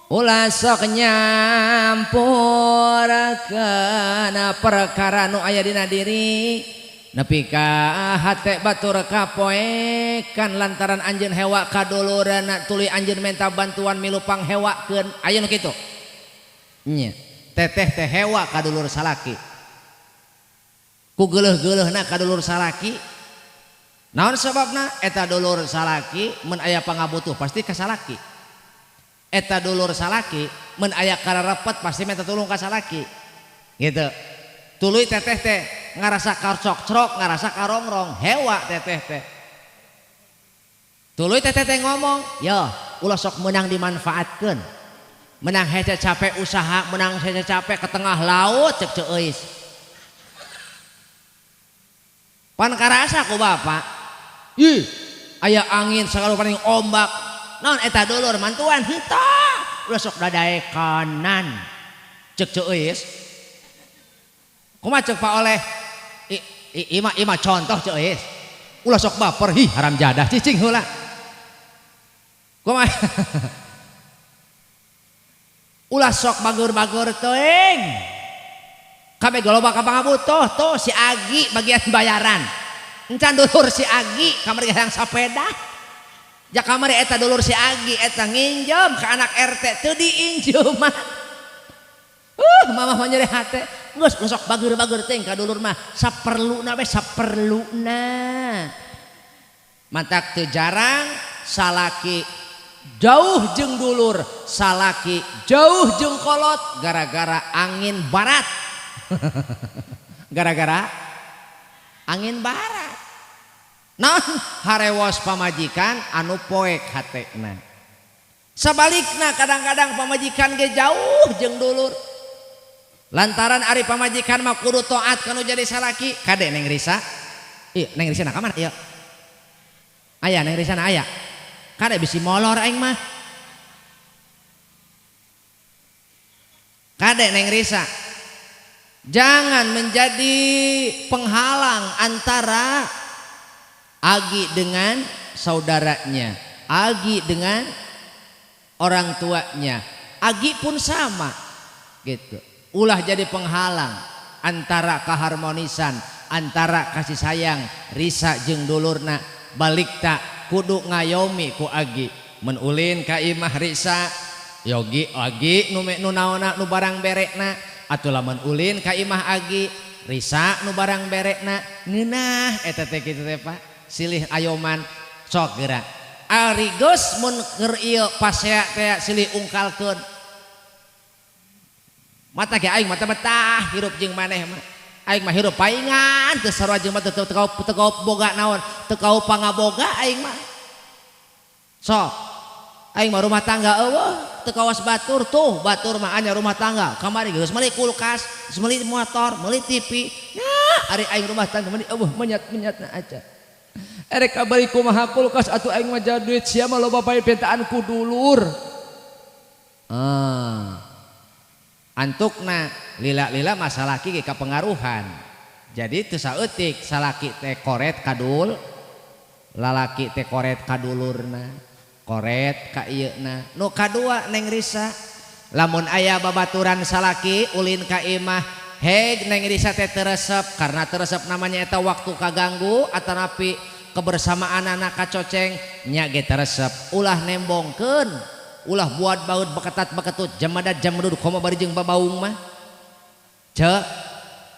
Ulah sok nyampurkeun perkara nu aya dina diri nepi ka hate batur kapoekan lantaran anjeun hewa ka dulurna tuluy anjeun menta bantuan milu panghewakeun aya nu kitu nya teteh teh hewa ka dulur salaki ku geuleuh-geuleuhna ka dulur salaki naon sababna eta dulur salaki mun aya pangabutuh pasti ka salaki. Eta dulur salaki mun aya kararepet pasti minta tulung ka salaki gitu. Tuluy teteh teh ngarasa karcok-crok ngarasa karongrong hewa teteh teh. Tuluy teteh teh ngomong yo ulah sok meunang dimanfaatkeun menang hese capek usaha menang hese capek ke tengah laut cek ceuis pan karasa ku bapak ih aya angin sagala paling ombak naon eta dulur mantuan henteu ulah sok dadaekanan cek ceuis kumaha cek Pak Oleh ima ima contoh ceuis ulah sok baper hi haram jadah cicing heula kumaha ulah sok bagur-bagur teuing kabeh loba ka pangabutuh tuh si Agi bagian bayaran encan dulur si Agi kamari hayang sapeda ja kamari eta dulur si Agi eta nginjem ka anak RT teu diinjeman. Mamah mah nyeri hate geus sok bagur-bagur teuing ka dulur mah saperluna we saperluna mantak teu jarang salaki jauh jeung dulur salaki jauh jeung kolot gara-gara angin barat gara-gara angin barat naon harewos pamajikan anu poek hatena sabalikna kadang-kadang pamajikan ge jauh jeung dulur lantaran ari pamajikan mah kudu taat kanu jadi salaki kade Neng Risa ieu Neng Risa na ka mana ieu aya Neng Risa na aya kade bisi molor aing mah kade Neng Risa jangan menjadi penghalang antara Agi dengan saudaranya, Agi dengan orang tuanya, Agi pun sama gitu. Ulah jadi penghalang antara keharmonisan, antara kasih sayang Risa jeung dulurna balik tak kudu ngayomi ku Agi. Mun ulin ka imah Risa, yogi Agi nu nu naonna nu barang berekna atuh lamun ulin ka imah Agi, Risa nu barang berekna ngeunah eta teh kitu teh Pak. Silih ayoman sok geura ari geus mun keur ieu pasea teh silih ungkalkeun mata ge aing mah teh betah hirup jeung maneh mah aing mah hirup paingan teu sarua jeung mah teu teu boga naon teu kau pangaboga aing mah sok aing mah rumah tangga eueuh teu kawas batur tuh batur mah anya rumah tangga kamari geus meuli kulkas geus meuli motor meuli TV nah ari aing rumah tangga meuli eueuh menyat-menyatna aja erek kabari kumaha kulkas atuh aing mah duit sia mah loba bae pintaan ku dulur. Antukna lila-lila masalah ki kapengaruhan. Jadi teu saeutik salaki teh koret kadul, lalaki teh koret kadulurna, koret ka ieuna. Nu kadua Neng Risa, lamun aya babaturan salaki ulin ka imah heg Neng Risa teh teresep karena teresep namanya eta waktu kaganggu atanapi kebersamaan anak kacoceng nya ge teresep ulah nembongkeun ulah buat baut beketat beketut jamadat jamdud komo bari jeung babaung mah cek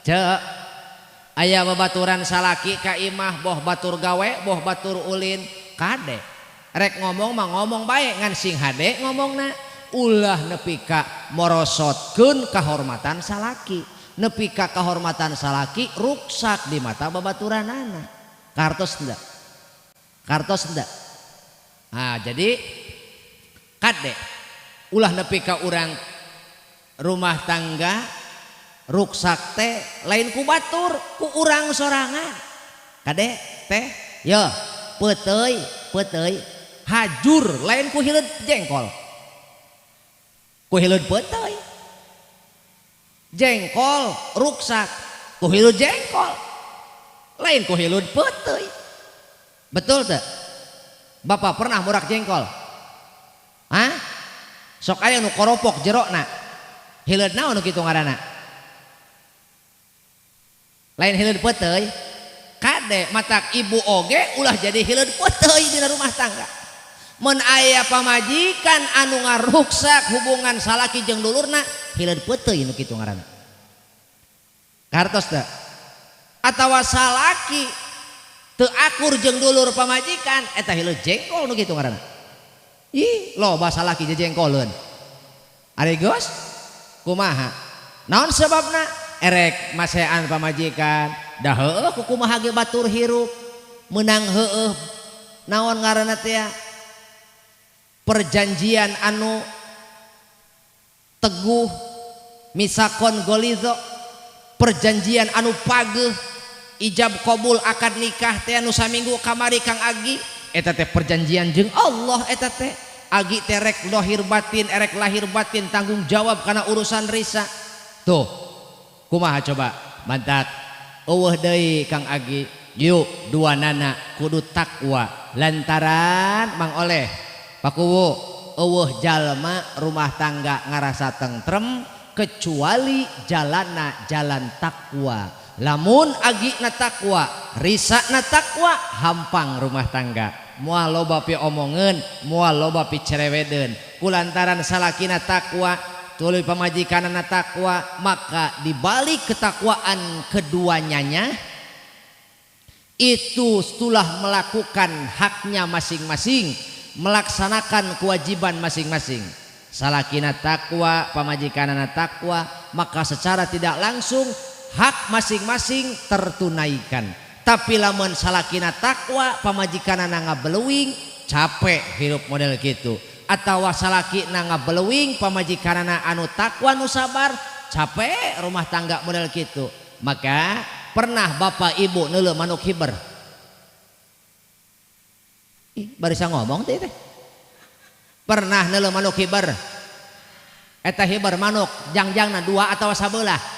cek aya babaturan salaki ka imah boh batur gawe boh batur ulin kade rek ngomong mah ngomong bae ngan sing hade ngomongna ulah nepi ka morosotkeun kahormatan salaki nepi ka kahormatan salaki ruksak di mata babaturanana. Kartos enggak? Kartos enggak? Nah, jadi kade ulah nepi ka urang rumah tangga ruksak teh lain ku batur ku urang sorangan. Kade teh yo peuteuy peuteuy hajur lain ku hileud jengkol. Ku hileud peuteuy. Jengkol ruksak ku hileud jengkol. Lain ku hileud peuteuy. Betul teh? Bapak pernah murak jengkol? Hah? Sok aya nu koropok jerona. Hileud naon nu kitu ngaranna? Lain hileud peuteuy. Kade matak ibu oge ulah jadi hileud peuteuy dina rumah tangga. Mun aya pamajikan anu ngaruksak hubungan salaki jeung dulurna, hileud peuteuy nu kitu ngaranna. Kartos teu? Atawa salaki teu akur jeung dulur pamajikan, eta hileud jengkol nu kitu ngaranna. Ih, loba salaki jejengkoleun. Ari geus kumaha? Naon sebabna? Erek masean pamajikan, da heueuh ku kumaha ge batur hirup, meunang heueuh naon ngaranna teh perjanjian anu teguh misakon golizo, perjanjian anu pageuh ijab qabul akad nikah teh anu saminggu kamari Kang Agi, eta teh perjanjian jeung Allah eta teh. Agi teh rek lahir batin, erek lahir batin tanggung jawab kana urusan risa. Tuh kumaha coba mantak eueuh deui Kang Agi, yuk dua nana kudu takwa lantaran Mang Oleh Pakuwu eueuh jalma rumah tangga ngarasa tentrem kecuali jalana jalan takwa. Lamun agina takwa, risana takwa, hampang rumah tangga. Moal loba pi omongeun, moal loba pi cerewedeun. Kulantaran salakina takwa, tuluy pamajikanana takwa, maka dibalik ketakwaan keduanyanya itu setelah melakukan haknya masing-masing, melaksanakan kewajiban masing-masing. Salakina takwa, pamajikanana takwa, maka secara tidak langsung hak masing-masing tertunaikan. Tapi lamun salakina takwa, pamajikanana ngabeluing, capek hirup model gitu. Atawa salakina ngabeluing, pamajikanana anu takwa nu sabar, capek rumah tangga model gitu. Maka pernah bapak ibu neuleuh manuk hiber. Ih, barisa ngomong teh teh. Pernah neuleuh manuk hiber. Eta hiber manuk jangjangna dua atawa sabelah.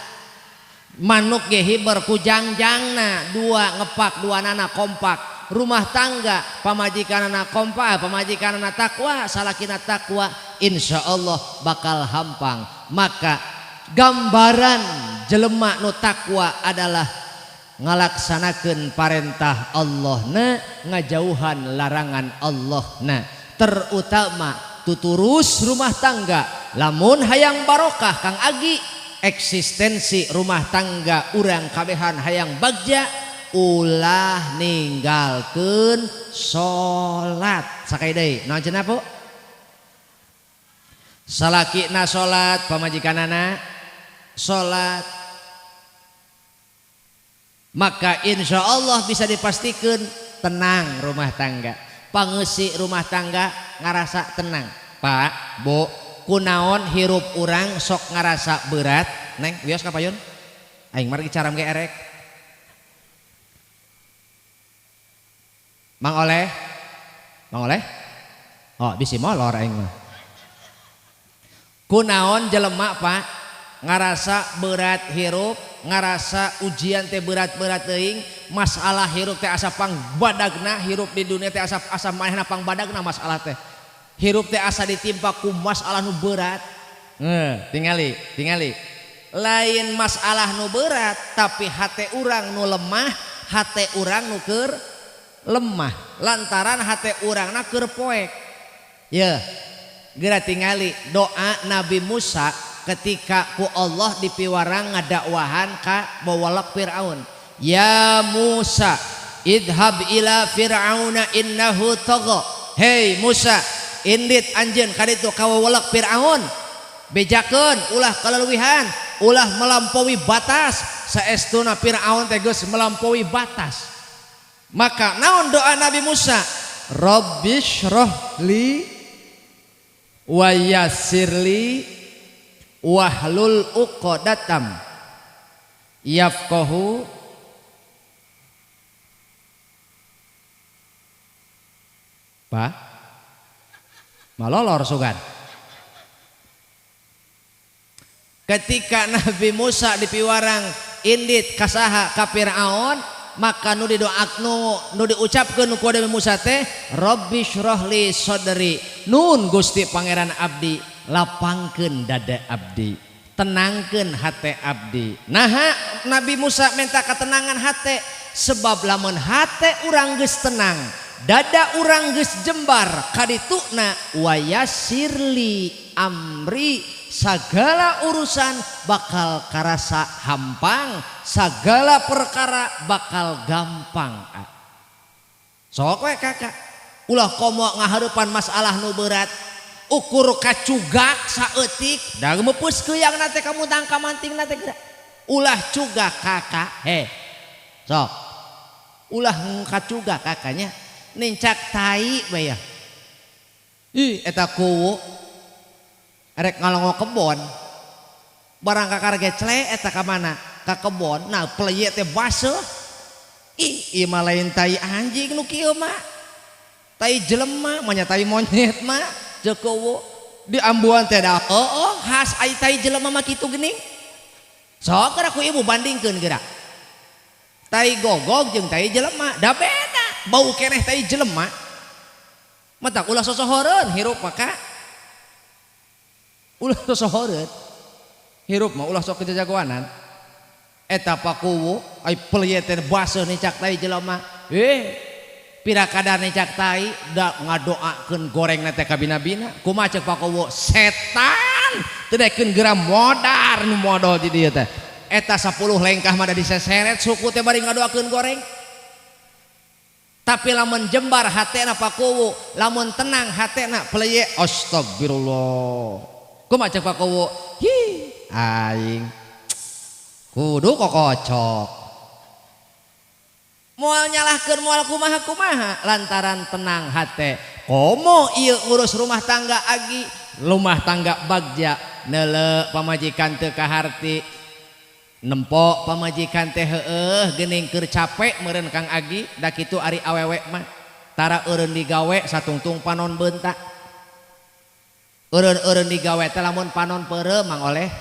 Manuk ge hiber ku jangjangna dua ngepak dua nana kompak. Rumah tangga pamajikanana kompak, pamajikanana takwa, salakina takwa, insya Allah bakal hampang. Maka gambaran jelema nu takwa adalah ngalaksanakeun parentah Allahna, ngajauhan larangan Allahna. Terutama tuturus rumah tangga. Lamun hayang barokah Kang Agi, eksistensi rumah tangga urang kabehan hayang bagja, ulah ninggalkeun salat. Sakali deui, naon cenah Bu? Salakina salat, pamajikanana salat. Maka insya Allah bisa dipastikan tenang rumah tangga. Pangeusi rumah tangga ngarasa tenang. Pak, Bu, kunaon hirup urang sok ngarasa berat? Neng, wios ka payun? Aing margi caram ge erek. Mang Oleh? Mang Oleh? Oh, bisi molor aing mah. Kunaon jelema, Pak, ngarasa berat hirup, ngarasa ujian teh berat-berat teuing, masalah hirup teh asa pangbadagna, hirup di dunia teh asa manehna pangbadagna masalah teh. Hirup teh asa ditimpa ku masalah nu berat. Tingali, tingali. Lain masalah nu berat, tapi hate urang nu lemah, hate urang nu keur lemah. Lantaran hate urangna keur poek. Yeuh, geura tingali doa Nabi Musa ketika ku Allah dipiwarang ngadakwahan ka bawalak Fir'aun. Ya Musa, idhab ila Fir'auna innahu tagha. Hei Musa, indit anjeun ka ditu ka wawalak Fir'aun. Bejakeun ulah kaleuwihan, ulah melampaui batas. Saestuna Fir'aun teh geus melampaui batas. Maka naon doa Nabi Musa? Rabbishrah li wa yassirli wahlul uqdatam yafqahu Pak malolor sugan. Ketika Nabi Musa dipiwarang indit kasaha ka Fir'aun, maka nu didoaknu nu diucapkeun ku Nabi Musa teh Rabbi syrah li sadri, nun Gusti Pangeran abdi lapangkeun dada abdi, tenangkeun hate abdi. Naha Nabi Musa minta ketenangan hate, sebab lamun hate urang geus tenang, dada urang geus jembar, kadituna wayasirli amri, segala urusan bakal karasa hampang, segala perkara bakal gampang. Sok we kakak, ulah komo ngahareupan masalah nu berat, ukur kacugak saeutik da meupeus keuyang na teh kamu tangka manting na teh geura. Ulah cugak kakak, he. Sok. Ulah kacugak kakaknya nincak tai bae ya. Ih eta kuwu rek ngalongo kebon. Barang kakar gecle eta ka mana? Ka kebon. Nah pleye teh baseuh. Ih, ieu mah lain tai anjing nu kieu mah. Tai jelema mah nya tai monyet mah. Ceuk kuwu di ambuan teh da heueuh khas ai tai jelema mah kitu geuning. Sok geura ku ibu bandingkeun geura. Tai gogog jeung tai jelema da beda, bau keneh tai jelema. Matak ulah sosohoreun hirup mah ka. Ulah sosohoreun. Hirup mah ulah sok kejagoanan. Eta pakuwu ai pelye teh baseuh nincak tai jelema. Pira kadar nincak tai da ngadoakeun gorengna teh kabina-bina. Kumaha ceuk pakuwu? Setan teu daekeun geura modar nu modol di dieu teh. Eta 10 lengkah mah da diseseret suku teh bari ngadoakeun goreng. Tapi lamun jembar hatena pakuwu, lamun tenang hatena peleye astagfirullah. Kumaha ceuk pakuwu? Hi, aing kudu kokocok. Moal nyalahkeun moal kumaha-kumaha lantaran tenang hate. Komo ieu ngurus rumah tangga agi, rumah tangga bagja neuleu pamajikan teu kaharti. Nempo pamajikan teh heueuh geuning keur capek meureun Kang Agi, da kitu ari awewe mah. Tara eureun digawe satungtung panon beunta. Eureun-eureun digawe teh lamun panon peureum mang oleh.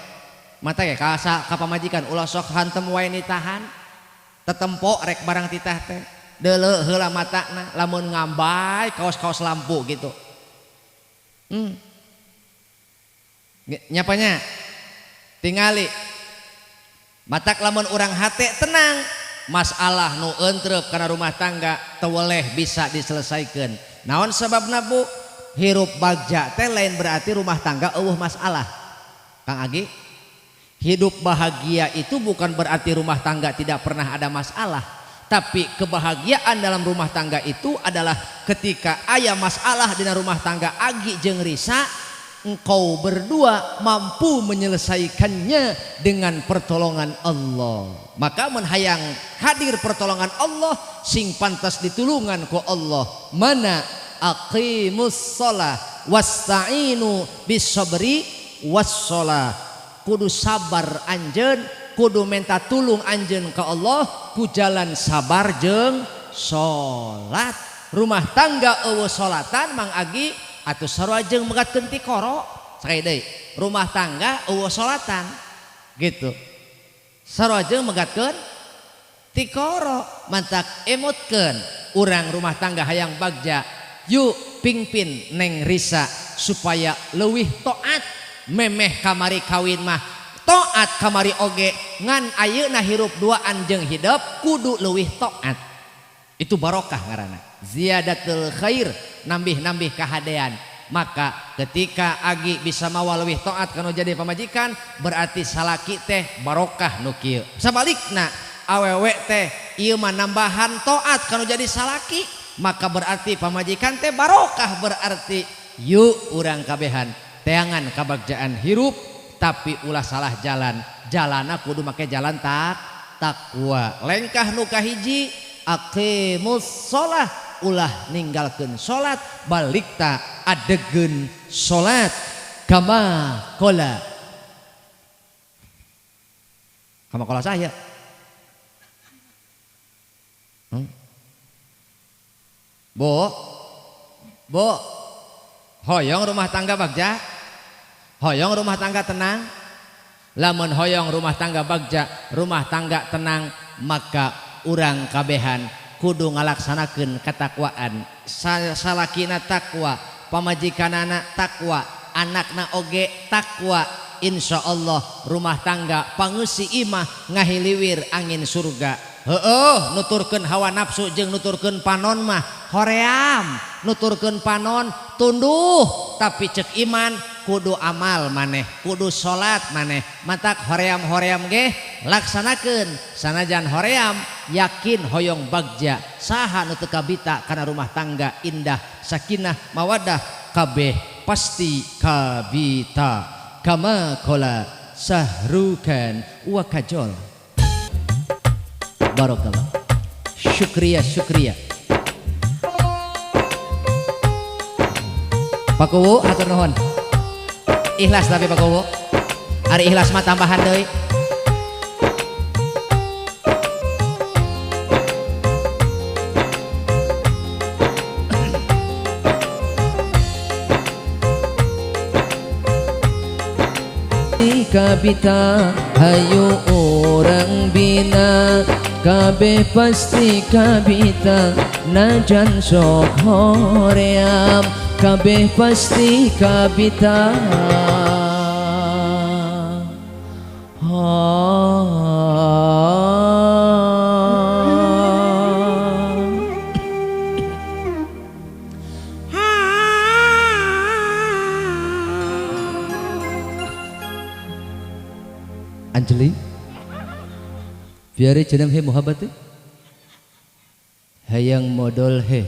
Mata ge ka pamajikan ulah sok hantem wae nitahan. Tetempo rek barang titah teh. Deuleu heula matana lamun ngambay kaos-kaos lampu gitu. Nyapanya? Tingali. Matak lamun urang hate tenang, masalah nu entrep kana rumah tangga teweleh bisa diselesaikan. Naon sababna Bu? Hirup bagja teh lain berarti rumah tangga eueuh masalah. Kang Agi, hidup bahagia itu bukan berarti rumah tangga tidak pernah ada masalah. Tapi kebahagiaan dalam rumah tangga itu adalah ketika aya masalah dina rumah tangga Agi jeung Risa, engkau berdua mampu menyelesaikannya dengan pertolongan Allah. Maka menghayang hadir pertolongan Allah sing pantas ditulungan ku Allah. Mana aqimus shalah wasta'inu bis sabri was shalah. Kudu sabar anjeun, kudu minta tulung anjeun ka Allah ku jalan sabar jeung salat. Rumah tangga eueuh salatan Mang Agi atuh sarua jeung megatkeun tikoro. Sakali deui, rumah tangga eueuh salatan gitu. Sarua jeung megatkeun tikoro. Mantak emutkeun urang rumah tangga hayang bagja, yuk pingpin Neng Risa supaya leuwih taat. Memeh kamari kawin mah taat kamari oge, ngan ayeuna hirup duaan jeung hidup kudu leuwih taat. Itu barokah ngaranna. Ziyadatul khair, nambih-nambih kahadean. Maka ketika Agi bisa mawa leuwih taat kanu jadi pamajikan, berarti salaki teh barokah nu kieu. Sabalikna awewe teh ieu mah nambahan taat kanu jadi salaki, maka berarti pamajikan teh barokah. Berarti yuk urang kabehan teangan kabagjaan hirup, tapi ulah salah jalan. Jalana kudu make jalan takwa. Lengkah nu kahiji aqimus shalah, ulah ninggalkeun salat, balik ta adegeun salat. Kama qala, kama qala saya. Bu, Bu, hoyong rumah tangga bagja, hoyong rumah tangga tenang. Lamun hoyong rumah tangga bagja, rumah tangga tenang, maka urang kabehan kudu ngalaksanakeun ketakwaan. Salakina takwa, pamajikanana takwa, anakna oge takwa, insyaallah rumah tangga pangeusi imah ngahiliwir angin surga. Heueuh nuturkeun hawa nafsu jeung nuturkeun panon mah hoream, nuturkeun panon tunduh, tapi cek iman kudu amal maneh, kudu salat maneh. Matak hoream-hoream ge laksanakeun, sanajan hoream yakin hoyong bagja. Saha nu teu kabita kana rumah tangga indah, sakinah mawadah kabeh pasti kabita. Kama qala Sahrukan wa Kajol. Barakallah. Syukriya syukriya. Pak Kuwu hatur nuhun. Ikhlas tapi Pak Kuwu. Ari ikhlas mah tambahan deui. Kabita hayu urang bina kabeh pasti kabita najan sok hoream kabeh pasti kabita. Anjali biar jeneng he muhabbat hayang modol he.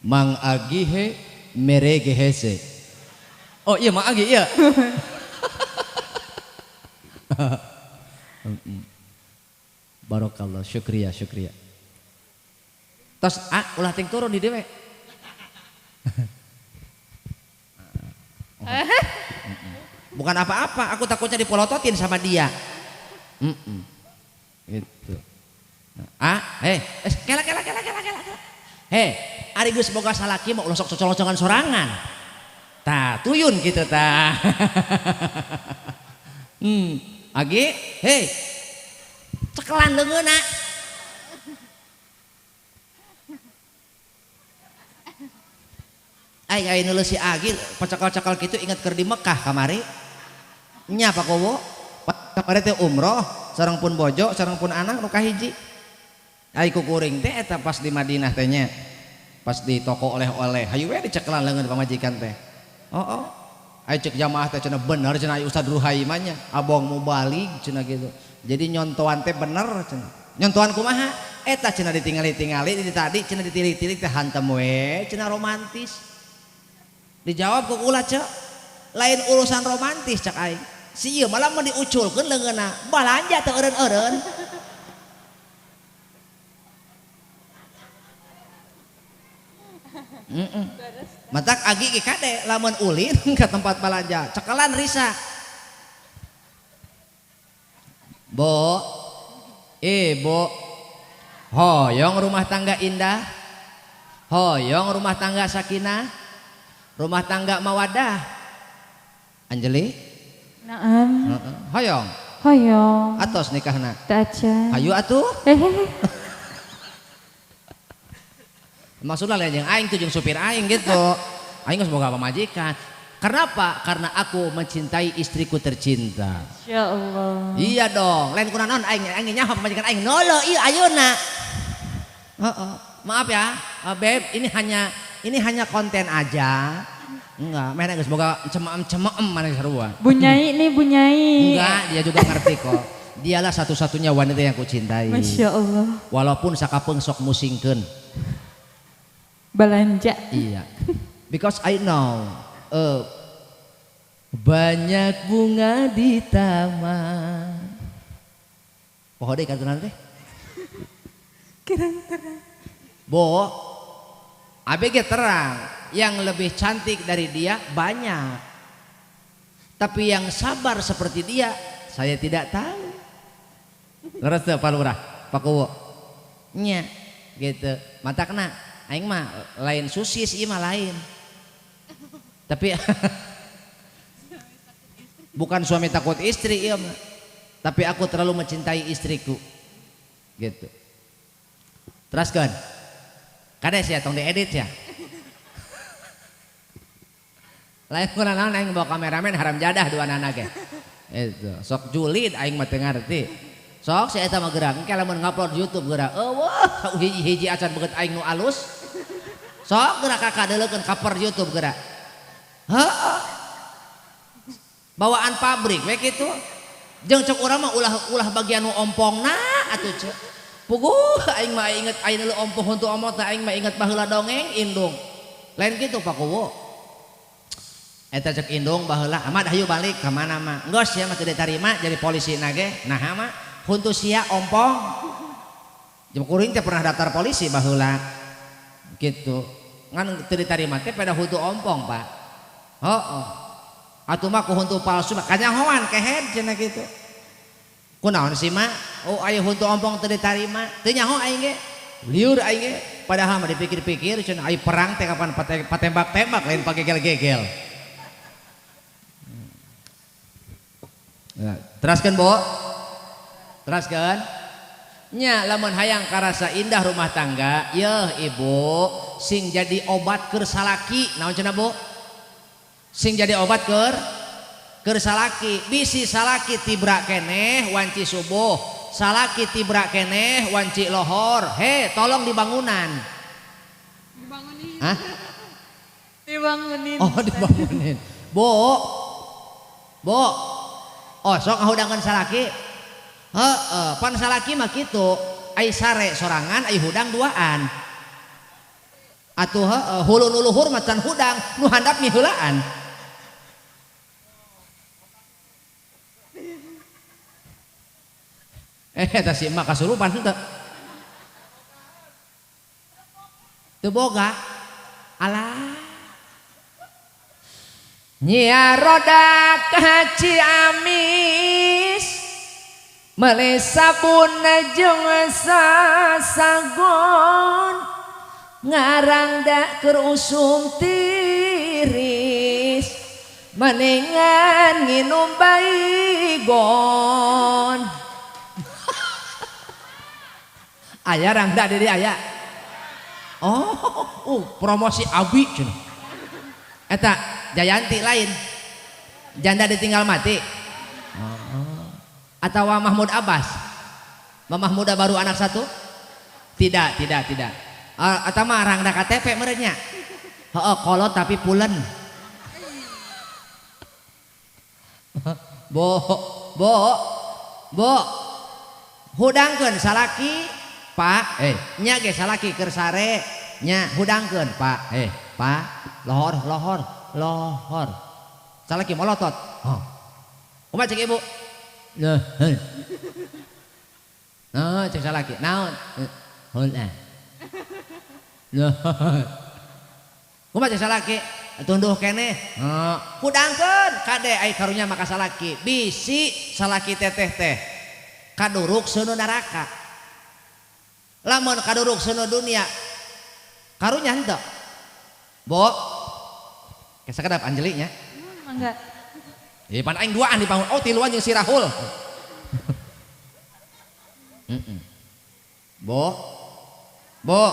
Mang Agi he mere gehese. Oh iya Mang Agi iya. Barakallah syukriya syukriya. Tos ah ulah ting turun di dewe. Bukan apa-apa, aku takutnya dipolototin sama dia. Gitu. Ah, kela kela kela kela kela. Heh, ari geus boga salaki mah ulah sok cocol-cocolan sorangan. Tah, tuyun gitu tah. Agi, hei. Cekelan leungeunna. Ai ai nulis si Agil pacakal-cakal gitu ingat keur di Mekah kamari. Nya Pak Kowo, kamari teh umroh sareng pun bojo, sareng pun anak nu kahiji. Ai kukuring teh eta pas di Madinah teh nya. Pas di toko oleh-oleh, hayu we dicekelan leungeun pamajikan teh. Oh, oh. Ai cek jamaah teh cenah bener cenah ai Ustaz Ruhai mah nya, abong mau balik cenah gitu. Jadi nyontoan teh bener cenah. Nyontoan kumaha? Eta cenah ditingali-tingali di tadi cenah ditilik-tilik teh hantem we cenah romantis. Dijawab ku kula cek, lain urusan romantis cek aing. Si ieu malah mun diuculkeun leungeunna, balanja teu eureun-eureun. Matak agi ge kade lamun ulin ke tempat balanja, cekelan risa. Bo, bo, hoyong rumah tangga indah, hoyong rumah tangga sakinah, rumah tangga mawadah. Anjeli? Naam. Hoyong? Hoyong. Atos nikahna? Taca. Hayu atuh. Maksudnya lain jeung aing tuh jeung supir aing gitu. Aing geus boga pamajikan. Kenapa? Karena aku mencintai istriku tercinta. Masya Allah. Iya dong. Lain kuna naon aing aing nyaho pamajikan aing nolo ieu ayeuna. Heeh. Maaf ya, beb, ini hanya konten aja. Enggak, mana geus boga cemem-cemem mana sarua. Bunyai nih, bunyai. Enggak, dia juga ngerti kok. Dialah satu-satunya wanita yang kucintai. Masya Allah. Walaupun sakapeung sok musingkeun. Belanja. Iya. Because I know banyak bunga di taman. Poho deui kartunan teh. Kirang terang. Bo, ABG terang, yang lebih cantik dari dia banyak. Tapi yang sabar seperti dia, saya tidak tahu. Leres teu Pak Lurah, Pak Kuwu. Nya, gitu. Mata kena, aing mah lain susis, ieu mah lain. Tapi bukan suami takut istri ieu mah. Tapi aku terlalu mencintai istriku. Gitu. Teraskeun. Kade sia tong diedit sia. Lain kuna naon aing bawa kameramen haram jadah dua nana ge. Itu sok julid aing mah teu ngarti. Sok si eta mah geura engke lamun ngupload YouTube geura. Eueuh hiji-hiji acan beungeut aing nu alus. Sok geura kakak deuleukeun cover YouTube geura. Heeh. Bawaan pabrik we kitu. Jeung cek urang mah ulah bagian nu ompongna atuh cek. Puguh aing mah inget aing leuh ompong huntu omot aing mah inget baheula dongeng indung. Lain kitu Pak Kuwu. Eta cek indung baheula Ahmad hayu balik ka mana mah. Geus sia mah teu ditarima jadi polisi na ge. Naha mah huntu sia ompong. Jeung kuring teh pernah daftar polisi baheula. Gitu. Ngan teu ditarima teh pada huntu ompong, Pak. Heeh. Atuh mah ku huntu palsu mah kanyahoan kehed cenah kitu. Kunaon sih mah? Oh aya huntu ompong teu ditarima. Teu nyaho aing ge. Liur aing ge. Padahal mah dipikir-pikir cenah aya perang teh kapan patembak-tembak lain pagegel-gegel. Nah, teraskeun Bo. Teraskeun. Nya lamun hayang karasa indah rumah tangga, yeuh ibu sing jadi obat keur salaki. Naon cenah Bu? Sing jadi obat keur salaki. Bisi salaki tibra keneh wanci subuh, salaki tibra keneh wanci lohor. He, tolong dibangunan. Dibangunin. Hah? Dibangunin. Oh, dibangunin. Bu. Bu. Oh, sok ngahudangkeun salaki. Heeh, pan salaki mah kitu. Ai sare sorangan, ai hudang duaan. Atuh heeh, hulu nu luhur mah can hudang, nu handap miheulaan. Eta si emak kasurupan henteu. Teu boga. Alah. Nyia roda ka Ciamis meuli sabun jeung sasagon ngarangda keur usum tiris mendingan nginum baygon. Aya rangda deui aya. Oh, promosi abi cenah. Eta Jayanti lain. Janda ditinggal mati. Oh. Atau Mahmud Abbas. Mamah muda baru anak satu? Tidak, tidak, tidak. Atau mah rangda KTP merenya. Heeh, kolot tapi pulen. Bo, bo, bo. Hudangkeun salaki, Pak. Nya ge salaki keur sare, nya hudangkeun, Pak. Pak, lohor, lohor, lohor. Salaki molotot. Oh. Kumaha cek ibu? Nah, nah, cek salaki. Naon? Heula. Nah. Kumaha cek salaki? Tunduh keneh. Heeh. Hudangkeun kade ai karunya maka salaki. Bisi salaki teteh teh. Kaduruk seuneu neraka. Lamun kaduruk seuneu dunia karunya henteu. Bo. Sakedap Anjelinya. Mangga. Pan aing duaan di panggung. Oh, tiluan jeung si Rahul. Bo. Bo.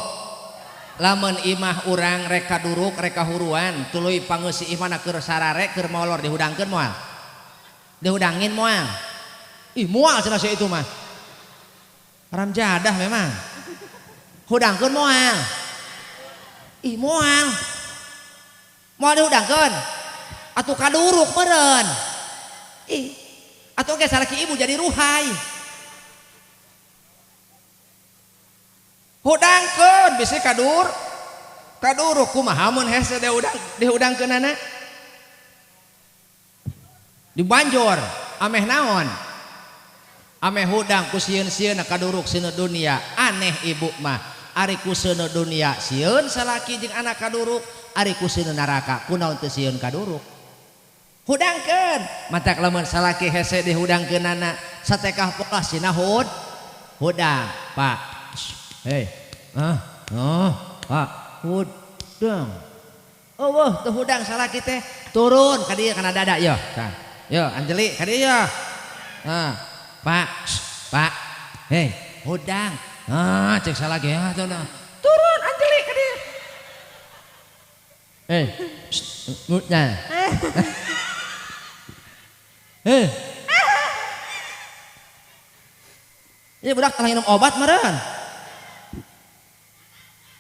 Lamun imah urang rek kaduruk rek kahuruan, tuluy pangeusi imahna keur sarare keur molor dihudangkeun moal. Dihudangin moal. Ih, moal cenah si itu mah. Haram jadah memang. Hudangkeun moal. Ih, moal. Moal dihudangkeun. Atuh kaduruk meureun. Ih, atuh ge salaki ibu jadi ruhai. Hudangkeun bisi kadur. Kaduruk kumaha mun hese dihudangkeunana? Dibanjor ameh naon? Ameh hudang ku sieun-sieunna kaduruk sieun dunia. Aneh ibu mah. Ari ku sieun dunia sieun salaki jeung anak kaduruk, ari ku sieun neraka kunaon teu sieun kaduruk. Hudangkeun matak lamun salaki hese dihudangkeunana satekah polah sina hudang Pak. Hei, Pak, hudang. Eueuh teu hudang salaki teh turun ka dieu kana dada yo. Tah. Yo Anjeli ka dieu yo. Nah, Pak, Pak. Hei, hudang. Ah, cek salaki ya, turun Anjeli ke dia. Eh, nah. Eh. Ini budak tah minum obat meureun.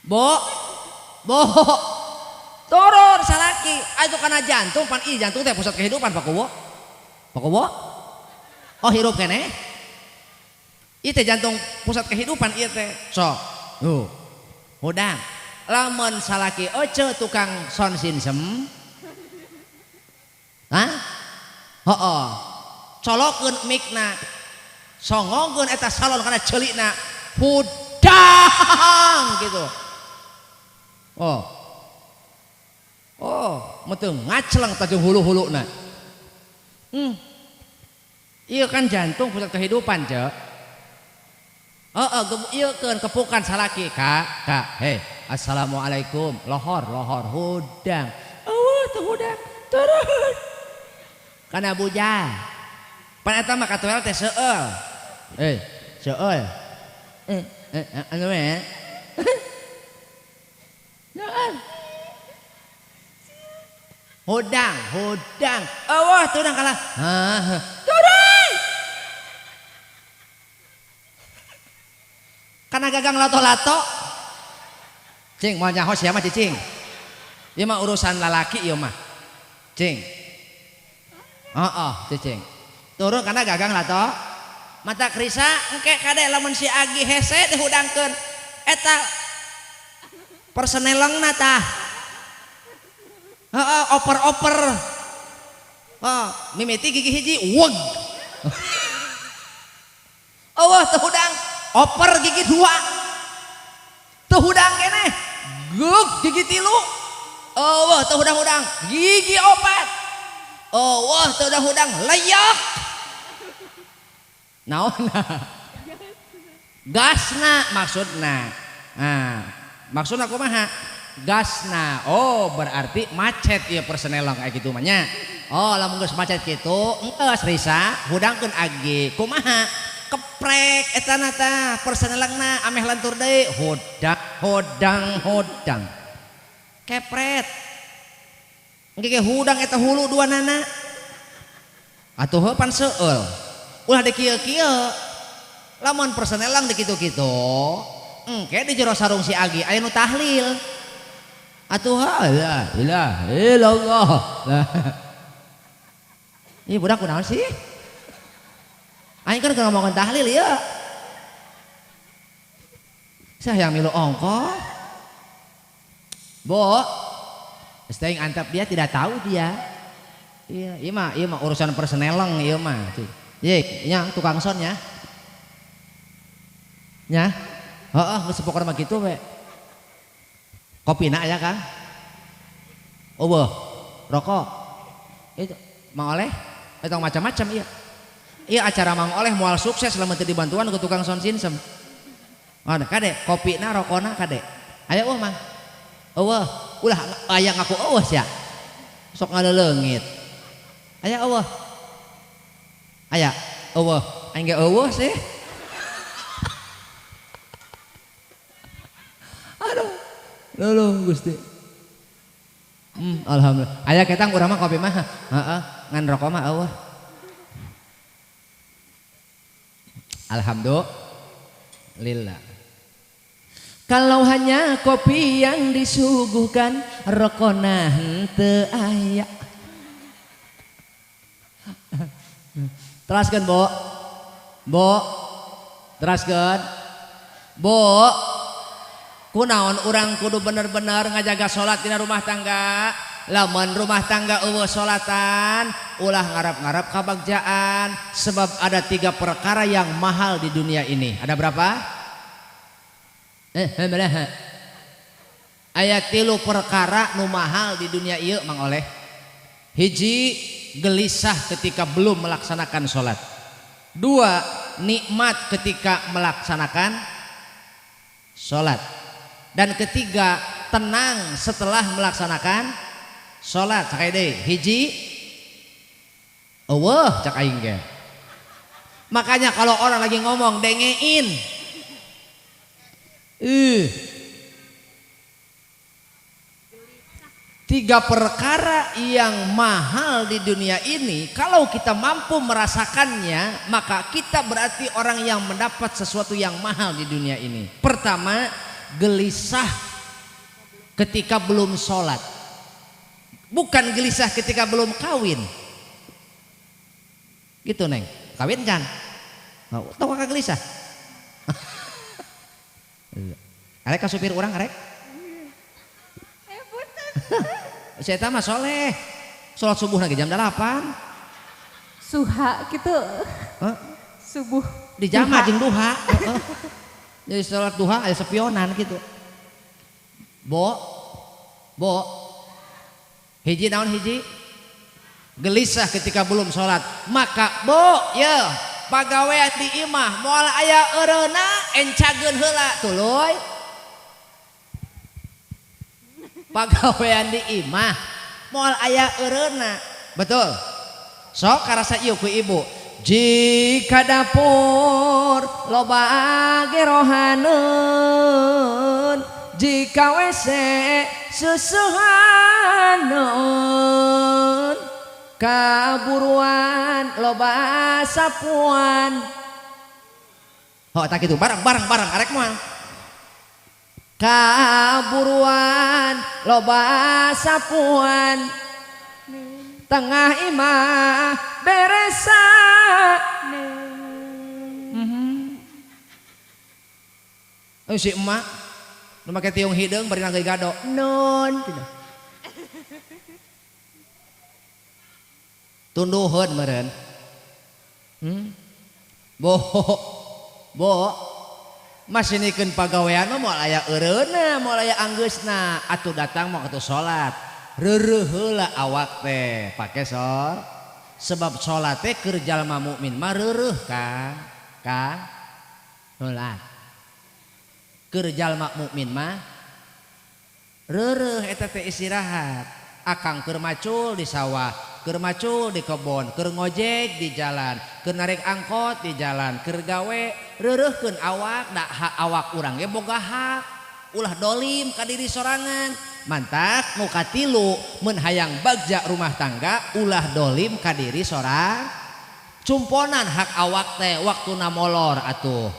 Bo. Bo. Turun salaki, atuh kana jantung pan ieu jantung teh pusat kehidupan Pak Kuwo. Pak Kuwo? Oh hirup keneh. Ieu teh jantung pusat kehidupan ieu teh. Sok. Tuh. Hudang. Lamun salaki ece tukang sound system. Hah? Heeh. Colokeun mic-na. Songongkeun eta salon kana ceulikna. Hudang gitu. Oh. Oh, meteu ngaceleng tajung hulu-huluna. Ieu kan jantung pusat kehidupan, Cek. Heeh, ieu keun kepukan salaki, Kak, Kak. Hei, assalamualaikum. Lohor, lohor hudang. Eueuh teu hudang. Turun. Kana bujang. Pan eta mah katuel teh seueul. Eh, seueul. Anu we. Seueul. Hudang, hudang. Eueuh teu hudang kalah. Hah, turun. Kana gagang lato-lato. Cing, moal nyaho sia mah cicing. Ieu mah urusan lalaki ieu mah. Cing. Heeh, cicing. Turun kana gagang lato. Mata krisa engke kade lamun si Agi hese dihudangkeun. Eta persenelengna tah. Heeh, oper-oper. Heeh, mimiti gigi hiji weg. Eueuh teu hudang, oper gigi dua. Teu hudang keneh. Geuk gigi tilu. Eueuh teu hudang-hudang, gigi opat. Eueuh teu hudang-hudang, leyak. Naonna? Gasna maksudna. Nah, maksudna kumaha? Gasna. Oh, berarti macet ieu persenelong kayak gitu mah nya. Oh, lamun geus macet kitu, enggeus risa, hudangkeun agi. Kumaha? Keprek eta na tah persenelongna ameh lentur deui. Hudang, hodang, hodang. Kepret. Engke ge hudang eta hulu dua nana. Atuh heuh pan seueul. Ulah di kieu-kieu. Lamun persenelang di kitu-kitu, engke di jero sarung si Agi aya nu tahlil. Atuh la ilaha illallah. Lah. Ieu budak kunaon sih? Aing kan keur ngomongkeun tahlil ieu. Sah yang milu ongkoh. Bo, staying antap dia tidak tahu dia. Iya, ieu mah urusan perseneleng ieu mah. Ye, nya tukang son nya. Nya. Heeh, geus pokona mah kitu we. Kopina aya Kang? Eueuh, rokok. Itu Mang Oleh, eta macam-macam ieu. Ieu acara Mang Oleh moal sukses lamun teu dibantuan ku tukang sound system. Oh, kade kopina rokona kade. Aya eueuh Mang. Eueuh, ulah aya ngaku eueuh sia. Sok ngaleleungit. Aya eueuh. Aya eueuh, aing ge eueuh sih. Aduh. Luluh Gusti. Alhamdulillah. Aya ketang urang mah kopi mah. Heeh, ngan rokok mah eueuh. Alhamdulillah. Kalau hanya kopi yang disuguhkan, rokona henteu aya. Teraskeun, Bo. Bo. Teraskeun. Bo. Kunaon urang kudu bener-bener ngajaga salat dina rumah tangga. Lamun rumah tangga eueuh salatan, ulah ngarap-ngarap kabagjaan, sebab ada 3 perkara yang mahal di dunia ini. Ada berapa? Aya 3 perkara nu mahal di dunia ieu Mang Oleh. Hiji, gelisah ketika belum melaksanakan salat. 2, nikmat ketika melaksanakan salat. Dan ketiga, tenang setelah melaksanakan salat. Cak deui, hiji eueuh cak aing ge. Makanya kalau orang lagi ngomong dengein. Tiga perkara yang mahal di dunia ini, kalau kita mampu merasakannya, maka kita berarti orang yang mendapat sesuatu yang mahal di dunia ini. Pertama, gelisah ketika belum sholat. Bukan gelisah ketika belum kawin. Gitu Neng, kawin kan? Tahu kakak gelisah? Arek ka supir urang arek? Saya mah soleh, sholat subuh lagi jam 8. Suha gitu. Huh? Subuh. Di jama jeung duha. Jadi sholat duha ada sepionan gitu. Bo, bo, hiji naon hiji? Gelisah ketika belum sholat. Maka bo, ya pagawean di imah moal aya eureuna encageun heula tuluy. Pagawean di imah moal aya eureuna. Betul. Sok karasa ieu ku ibu. Jika dapur loba gerohaneun, jika WC seusehaneun, kaburuan loba sapuan. Oh tak kitu bareng-bareng bareng arek moal. Kaburuan loba sapuan, tengah imah beresa. Si emak nu make tiung hideung bari nanggeui gado. Non. Tunduheun meureun. Bo. Bo. Masinikeun pagawean mah moal aya eureuna, moal aya anggeusna. Atuh datang mah atuh salat. Reureuh heula awak teh pake sor. Sebab salat teh keur jalma mukmin mah reureuh Kang. Kang. Salat. Keur jalma mukmin mah reureuh eta teh istirahat. Akang keur macul di sawah, keur macul di kebon, keur ngojek di jalan, keur narik angkot di jalan, keur gawe reureuhkeun awak, da hak awak urang ge boga hak. Ulah dolim ka diri sorangan. Mantak nu katilu mun hayang bagja rumah tangga ulah dolim ka diri sorang. Cumponan hak awak teh waktuna molor atuh.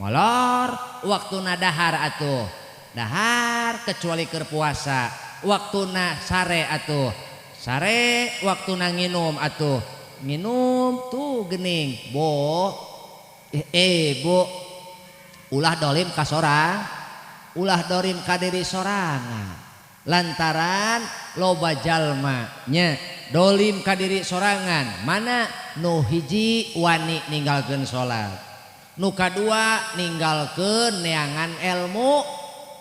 Molor, waktuna dahar atuh. Dahar kecuali keur puasa, waktuna sare atuh. Sare waktuna nginum atuh. Minum tuh gening. Bo bu ulah dolim ka sorang, ulah dolim ka diri sorangan. Lantaran loba jalma nya dolim ka diri sorangan, mana nu hiji wani ninggalkeun salat, nu kadua ninggalkeun neangan ilmu.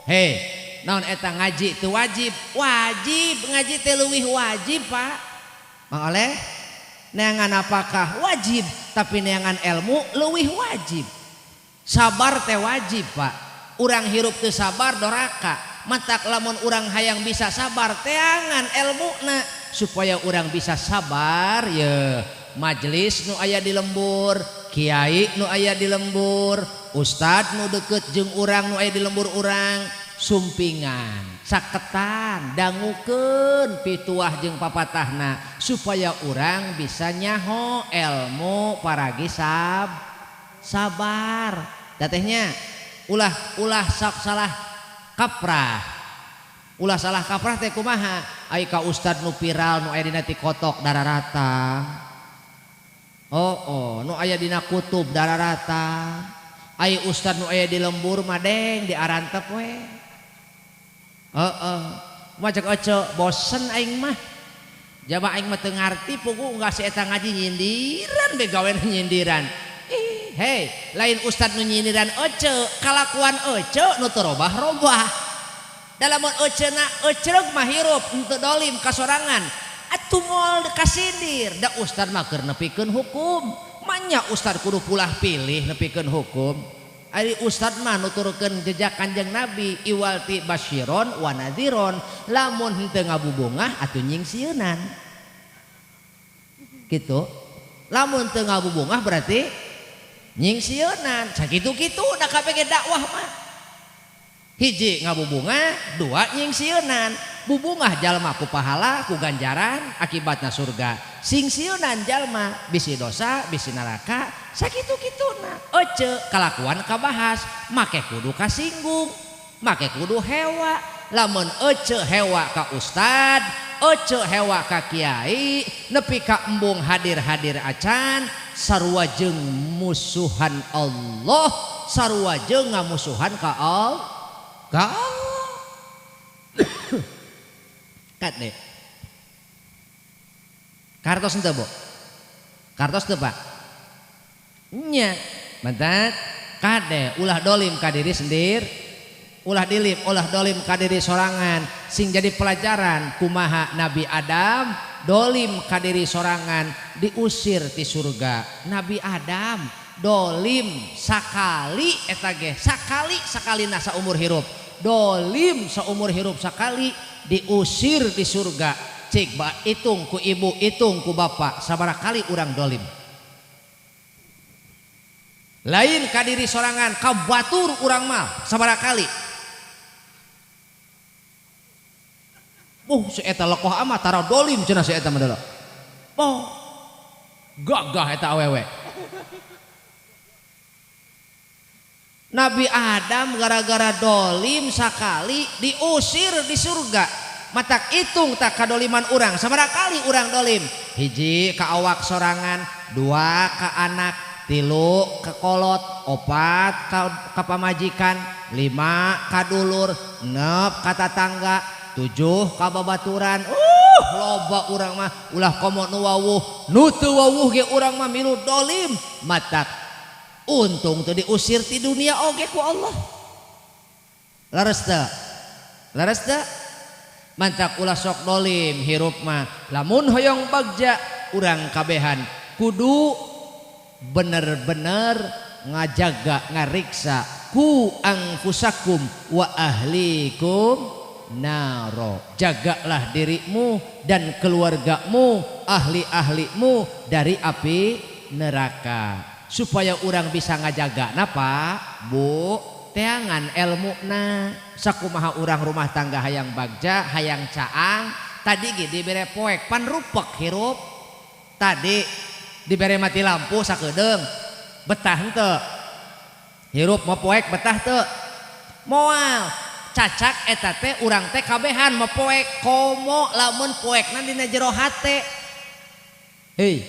Hei, naon eta ngaji teu wajib? Wajib, ngaji teh leuwih wajib, Pak. Mang Oleh, neangan apakah wajib, tapi neangan ilmu leuwih wajib. Sabar teh wajib, Pak. Urang hirup teu sabar doraka. Matak lamun urang hayang bisa sabar teangan ilmuna supaya urang bisa sabar ye. Majelis nu aya di lembur, kiai nu aya di lembur, ustad nu deket jeung urang nu aya di lembur urang, sumpingan, saketan, dangukeun pituah jeung papatahna supaya urang bisa nyaho ilmu paragi sabar. Tetehnya ulah ulah sok salah kaprah. Ulah salah kaprah teh kumaha? Ai ka ustad nu viral nu aya dina TikTok dararata. Oh, oh, nu aya dina kutub dararata. Ai ustad nu aya di lembur mah deng di arantep we. Heeh. Macak ece bosen aing mah. Jaba aing mah teu ngarti puguh enggak si eta ngaji nyindiran be gawe nyindiran. Ih, hei, lain ustad nu nyindiran ece, kalakuan ece nu teu robah-robah. Dalam ece na ecreg mah hirup henteu dolim kasorangan. Atuh moal kasindir, da ustad mah keur nepikeun hukum. Manya ustad kudu pulah pilih nepikeun hukum. Ari ustad mah nuturkeun jejak Kanjeng Nabi iwalti basyiron wa nadhiron, lamun henteu ngabubungah atuh nyingsieunan. Gitu. Lamun teu ngabubungah berarti nyingsieunan. Sakitu-kitu da kabeh dakwah mah. Hiji ngabubungah, dua nyingsieunan. Bubungah jalma ku pahala ku ganjaran akibatna surga. Singsieunan jalma bisi dosa bisi neraka sakitu-kituna. Ece kalakuan kabahas make kudu kasinggung, make kudu hewa. Lamun ece hewa ka ustad, ece hewa ka kiai, nepi ka embung hadir-hadir acan, sarua jeung musuhan Allah, sarua jeung ngamusuhan ka Allah. Ka Allah. Kat deh. Kartos henteu, Bu? Kartos teu, Pak? Nya, mantat. Kade ulah dolim ka diri sendiri. Ulah dilip, ulah dolim ka diri sorangan, sing jadi pelajaran kumaha Nabi Adam dolim ka diri sorangan diusir ti surga. Nabi Adam dolim sakali eta ge, sakali sakalina saumur hirup. Dolim saumur hirup sakali diusir di surga. Cik ba hitung ku ibu, hitung ku bapak, sabaraha kali urang dolim. Lain ka diri sorangan, ka batur urang mah sabaraha kali. Si eta lekoh amat tara dolim cenah si eta mah delok. Oh, gagah eta awewe. Nabi Adam gara-gara dolim sakali diusir di surga. Matak hitung tak kadoliman urang sabaraha kali urang dolim. Hiji ka awak sorangan, dua ka anak, tilu ka kolot, opat ka pamajikan, lima ka dulur, enep ka tatangga, 7 ka babaturan. Loba urang mah ulah komo nu wawuh, nu teu wawuh ge urang mah milu dolim. Matak untung teu diusir ti dunia oge ku Allah. Leres teu? Leres teu? Mantak ulah sok dolim hirup mah. Lamun hoyong bagja urang kabehan kudu bener-bener ngajaga ngariksa ku angfusakum wa ahlikum naro. Jagalah dirimu dan keluargamu, ahli-ahlimu dari api neraka. Supaya orang bisa ngajaga napa, Bu? Teangan elmuna. Sakumaha urang rumah tangga hayang bagja, hayang caang, tadi ge dibere poek pan rupek hirup. Tadi dibere mati lampu sakedeung, betah henteu? Hirup mau poek betah teu? Moal. Cacak eta teh urang teh kabehan mau poek komo lamun poekna dina jero hate. Hei.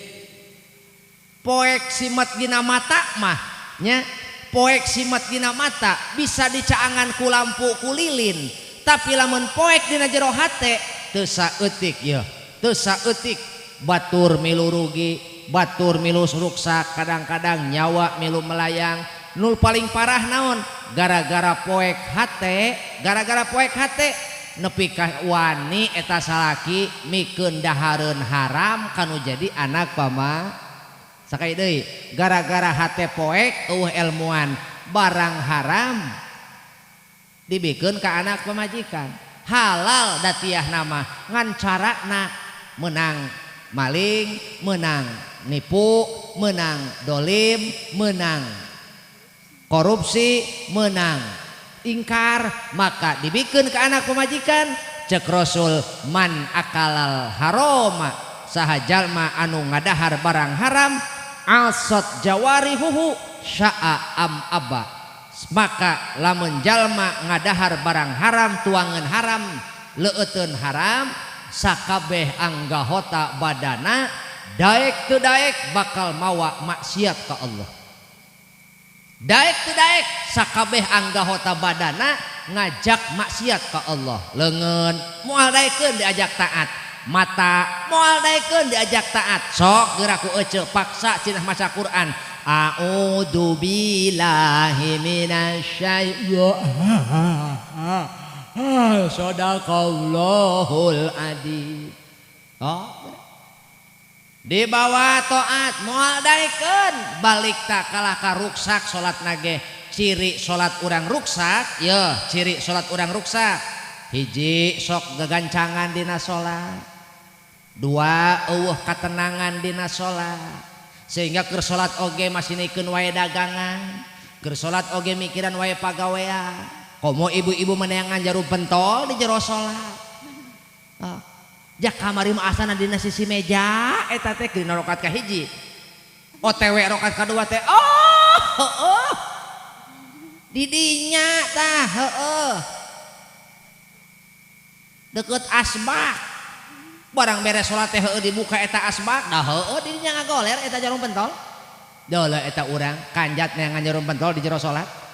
Poek simet dina mata mah nya, poek simet dina mata bisa dicaangan ku lampu ku lilin, tapi lamun poek dina jero hate teu saeutik yeuh, teu saeutik. Batur milu rugi, batur milu ruksak, kadang-kadang nyawa milu melayang. Nul paling parah naon? Gara-gara poek hate, gara-gara poek hate nepi ka wani eta salaki mikeun dahareun haram kanu jadi anak pama. Sakai deui, gara-gara hate poek eueuh elmuan, barang haram dibikeun ka anak pamajikan. Halal datiah nama ngan carana menang maling, menang nipu, menang dolim, menang korupsi, menang ingkar, maka dibikin ke anak pemajikan. Cek Rasul man akalal haroma, saha jalma anu ngadahar barang haram, asot jawarihuhu syaa am abba. Maka lamun jalma ngadahar barang haram, tuangan haram, leueteun haram, sakabeh anggahota badana daek teu daek bakal mawa maksiat ka Allah. Daek teu daek sakabeh anggahota badana ngajak maksiat ka Allah. Leungeun moal daekeun diajak taat, mata moal daekeun diajak taat. Sok geura ku ece paksa cenah maca Quran. A'udzu billahi minasyaitonir sadaqallahul adzim. Oh, dibawa taat moal daekeun balik tak kalah ka ruksak salat nage. Ciri salat urang ruksak yeuh, ciri salat urang ruksak hiji sok gagancangan dina salat, dua eueuh katenangan dina salat, sehingga keur salat oge masinikeun wae dagangan, keur salat oge mikiran wae pagawean. Komo ibu-ibu meneangan jarum pentol di jero salat. Oh. Jak kamari mah asana dina sisi meja eta teh dina rakaat kahiji. OTW rakaat kadua teh oh heueuh. Didinya tah heueuh. Deket asbak. Barang beres salat teh heueuh dibuka eta asbak, dah heueuh didinya ngagoler eta jarum pentol. Deuleu eta urang kanjat neangan jarum pentol di jero salat.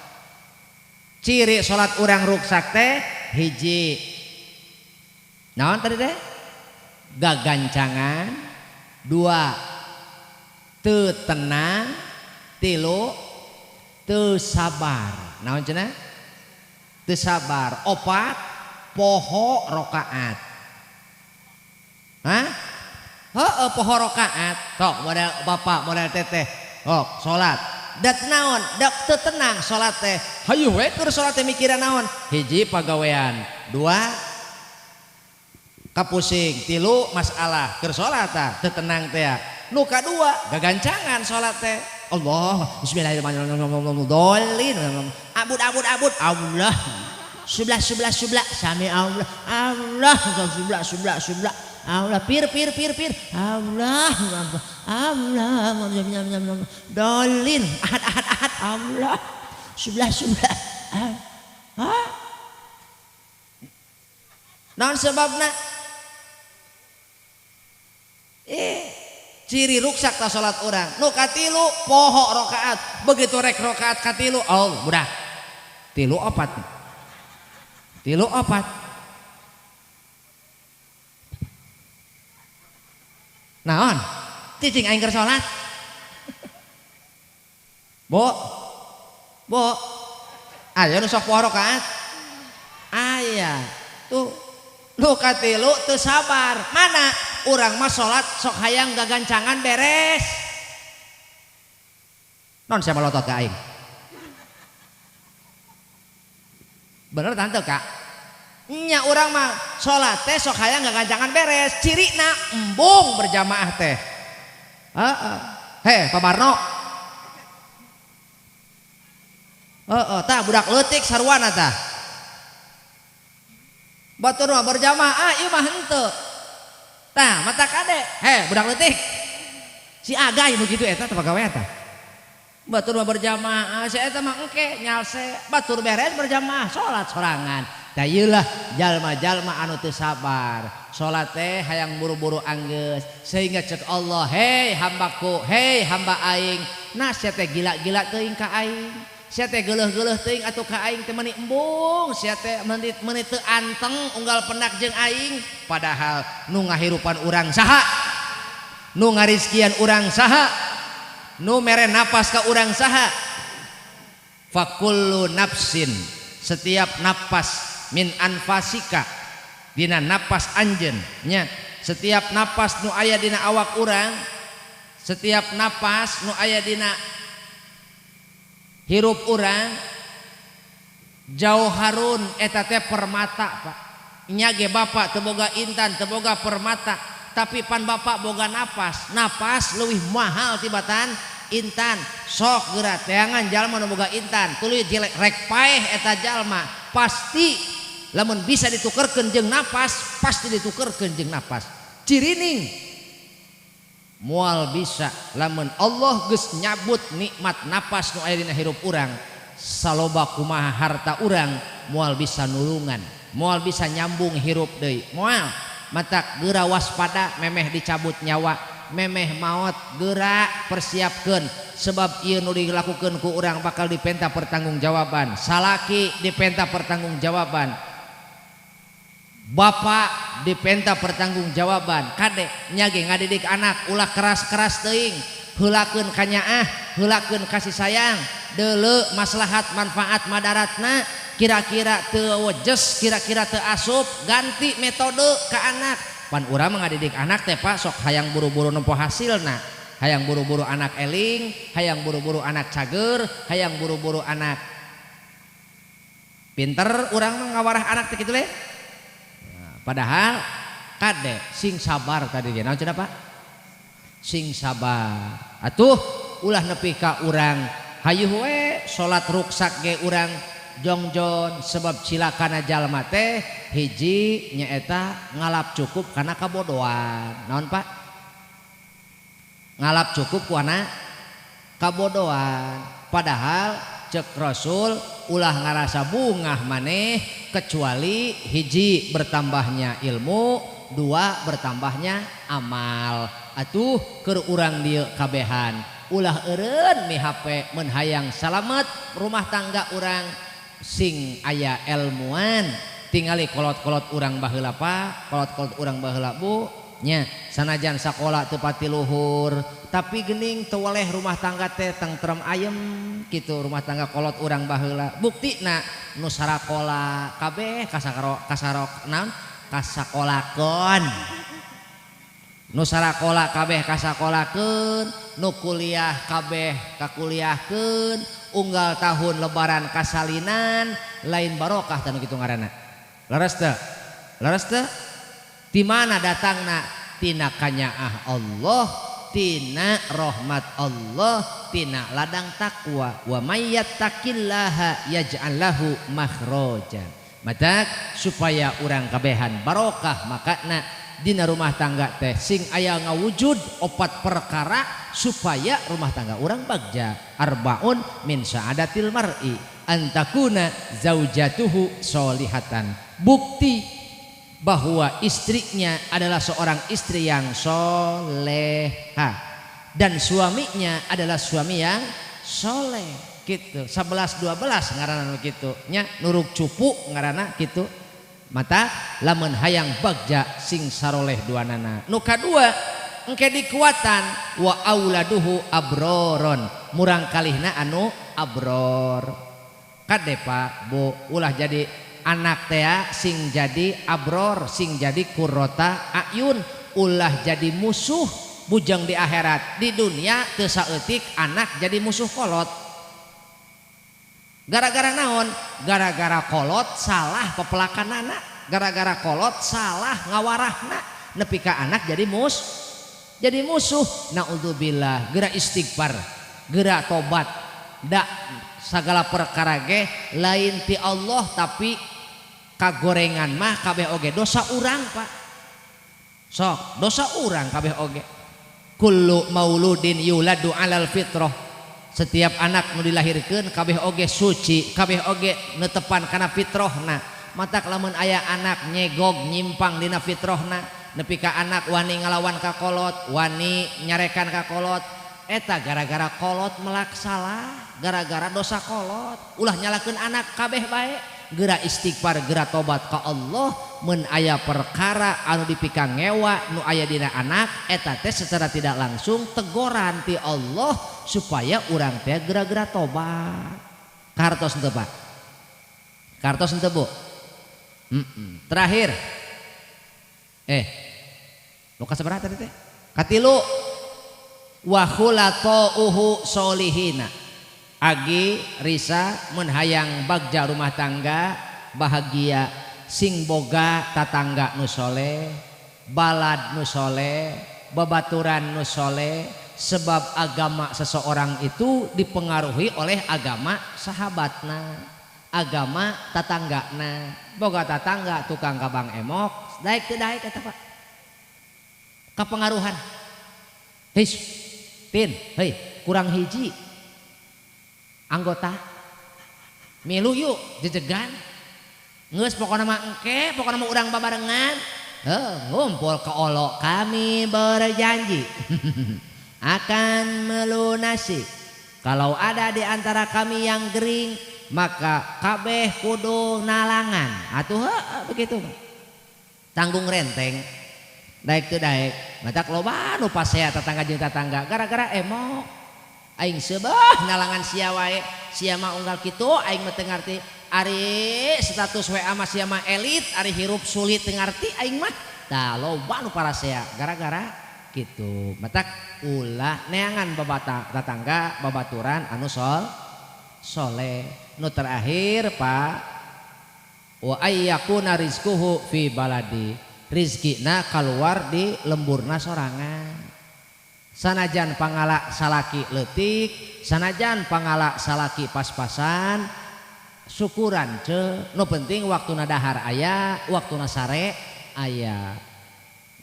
Ciri salat urang ruksak teh hiji. Naon tadi teh? Gagancangan, dua teu tenang, tilu teu sabar. Naon cenah? Teu sabar. Opat poho rakaat. Hah? Heueuh poho rakaat. Sok model bapak, model teteh. Sok salat. Dat naon? Dak teu tenang salat teh. Hayu we keur salat teh mikiran naon? Hiji pagawean, dua kapusing, tilu masalah keur salat tah teu tenang teh. Nu kadua gagancangan salat teh. Allah bismillahirrahmanirrahim dolin abud abud abud Allah sebelah sebelah sebelah sami Allah Allah sebelah sebelah sebelah Allah pir pir pir pir Allah Allah dolin ahad ahad ahad Allah sebelah sebelah. Hah? Naon sebabna? Ciri ruksak ta salat urang. Nu katilu poho rakaat. Begitu rek rakaat katilu, oh budak. Tilu opat. Tilu opat. Naon? Cicing aing keur salat. Bu. Bu. Aya nu sok poho rakaat. Aya. Tuh. Nu katilu teu sabar. Mana? Urang mah salat sok hayang gagancangan beres. Non siapa lotot ka aing? Bener tante kak? Nya urang mah salat teh sok hayang gagancangan beres. Cirina embung berjamaah teh. Heeh. Heh, Pak Barno. Heeh, tah budak leutik sarwana tah. Batur mah berjamaah ieu mah henteu. Tah mata kade, heh budak leutik. Si Agay begitu eta teh pagawe eta. Batur mah berjamaah, si eta mah engke nyalse, batur beres berjamaah salat sorangan. Tah ieu lah jalma-jalma anu teu sabar. Salat teh hayang buru-buru anggeus sehingga cek Allah, hei hambaku, hei hamba aing, nah sia teh gila-gila teuing ka aing. Sia teh geuleuh-geuleuh teuing atuh ka aing teh meuni embung, sia teh meuni teu anteng unggal pendak jeung aing, padahal nu ngahirupan urang saha? Nu ngarizkian urang saha? Nu mere napas ka urang saha? Fakullu nafsin, setiap napas min anfasika, dina napas anjeun nya, setiap napas nu aya dina awak urang, setiap napas nu aya dina hirup urang, jauharun eta teh permata Pak. Nya ge bapak teu boga intan, teu boga permata, tapi pan bapak boga napas. Napas leuwih mahal tibatan intan. Sok geura teangan jalma nu boga intan, tuluy jelek rek paeh eta jalma, pasti lamun bisa ditukerkeun jeung napas, pasti ditukerkeun jeung napas. Cirining moal bisa lamun Allah geus nyabut nikmat napas nu aya dina hirup urang, saloba kumaha harta urang moal bisa nulungan, moal bisa nyambung hirup deui, moal. Matak geura waspada memeh dicabut nyawa, memeh maot geura persiapkeun, sebab ieu nu dilakukeun ku urang bakal dipenta pertanggungjawaban. Salaki dipenta pertanggungjawaban, bapak dipenta pertanggungjawaban, kade nya ge ngadidik anak ulah keras-keras teuing, heulakeun kanyaah, heulakeun kasih sayang, deuleu maslahat manfaat madaratna, kira-kira teu wejes, kira-kira teu asup, ganti metode ka anak. Pan urang mah ngadidik anak teh Pak sok hayang buru-buru nempo hasilna, hayang buru-buru anak eling, hayang buru-buru anak cager, hayang buru-buru anak pinter, urang mah ngawarah anak teh kitu le. Padahal kade sing sabar tadi ge naon cenah Pak? Sing sabar. Atuh ulah nepi ka urang hayuh we salat ruksak ge urang jongjon sebab cilakana jalma teh hiji nyaeta ngalap cukup karena kabodohan. Naon Pak? Ngalap cukup kuana kabodohan. Padahal cek Rasul ulah ngarasa bungah maneh kecuali hiji bertambahnya ilmu, dua bertambahnya amal. Atuh keur urang dieu kabehan ulah eureun mi HP mun hayang salamet rumah tangga urang sing aya ilmuan. Tingali kolot-kolot urang baheula Pak, kolot-kolot urang baheula Bu nya, sanajan sakola teu pati luhur tapi geuning teu weleh rumah tangga teh tentrem ayem kitu rumah tangga kolot urang baheula. Buktina nu sarakola kabeh kasakaro kasarok naon kasakolakeun, nu sarakola kabeh kasakolakeun, nu kuliah kabeh kakuliahkeun, unggal tahun lebaran kasalinan, lain barokah tah nu kitu ngaranna. Leres teu? Leres teu? Di mana datangna? Tina kanyaah Allah, tina rahmat Allah, tina ladang takwa. Wa may yattaqillaha yaj'al lahu makhraja. Matak supaya urang kabehan barokah makana dina rumah tangga teh sing aya ngawujud opat perkara supaya rumah tangga urang bagja. Arbaun min sa'adatil mar'i antakuna zaujatuhu solihatan. Bukti bahwa istrinya adalah seorang istri yang soleha dan suaminya adalah suami yang soleh gitu. 11 12 ngaranna nu kitu nya, nuruk cupu ngaranna kitu. Mata lamun hayang bagja sing saroleh duanana. Nu kadua engke dikuatan wa auladuhu abroron, murang kalihna anu abror. Kade Pak Bu, ulah jadi anak tea sing jadi abror, sing jadi kurrota ayun, ulah jadi musuh bujang di akhirat. Di dunia teu saeutik anak jadi musuh kolot. Gara-gara naon? Gara-gara kolot salah pepelakan anak, gara-gara kolot salah ngawarahna, nepi ka anak jadi jadi musuh. Naudzubillah, geura istighfar, geura tobat. Da segala perkara ge lain ti Allah tapi kagorengan mah kabeh oge dosa urang Pak. Sok dosa urang kabeh oge. Kullu mauludin yuladu alal fitrah. Setiap anak nu dilahirkeun kabeh oge suci, kabeh oge netepan kana fitrahna. Matak lamun aya anak nyegog nyimpang dina fitrahna, nepi ka anak wani ngalawan ka kolot, wani nyarekan ka kolot, eta gara-gara kolot melak salah, gara-gara dosa kolot. Ulah nyalakeun anak kabeh bae, geura istighfar, geura tobat ka Allah. Mun aya perkara anu dipikangewa nu aya dina anak, eta teh secara tidak langsung teguran ti Allah supaya urang teh geura-geura tobat. Kartos henteu Pak? Kartos henteu Bu? Terakhir. Nu kasabaraha tadi teh? Katilu, wa khulata'uhu solihina. Agi Risa mun hayang bagja rumah tangga bahagia sing boga tatangga nu soleh, balad nu soleh, babaturan nu soleh, sebab agama seseorang itu dipengaruhi oleh agama sahabatna, agama tatanggana. Boga tatangga tukang kabang emok, daek teu daek eta Pak? Kapengaruhan. Hei, Tin, hei, kurang hiji anggota milu yuk jejegan. Geus pokona mah engke, pokona mah urang babarengan. Heuh, ngumpul ke olo, kami berjanji akan melunasi. Kalau ada di antara kami yang gering, maka kabeh kudu nalangan. Atuh heuh, begitu. Tanggung renteng. Daek teu daek, matak loba nu pasea tetangga jeung tetangga gara-gara emok. Aing seubeuh nalangan sia wae, sia mah unggal kitu aing mah teu ngarti. Ari status WA mah sia mah elit, ari hirup sulit teu ngarti aing mah. Tah loba nu parasea gara-gara kitu. Matak ulah neangan babata tetangga babaturan anu soleh. Nu terakhir Pak, wa ayyakuna rizquhu fi baladi. Rizkina keluar di lemburna sorangan. Sanajan pangala salaki leutik, sanajan pangala salaki pas-pasan, Syukuran ce, nu penting waktuna dahar aya, waktuna sare aya.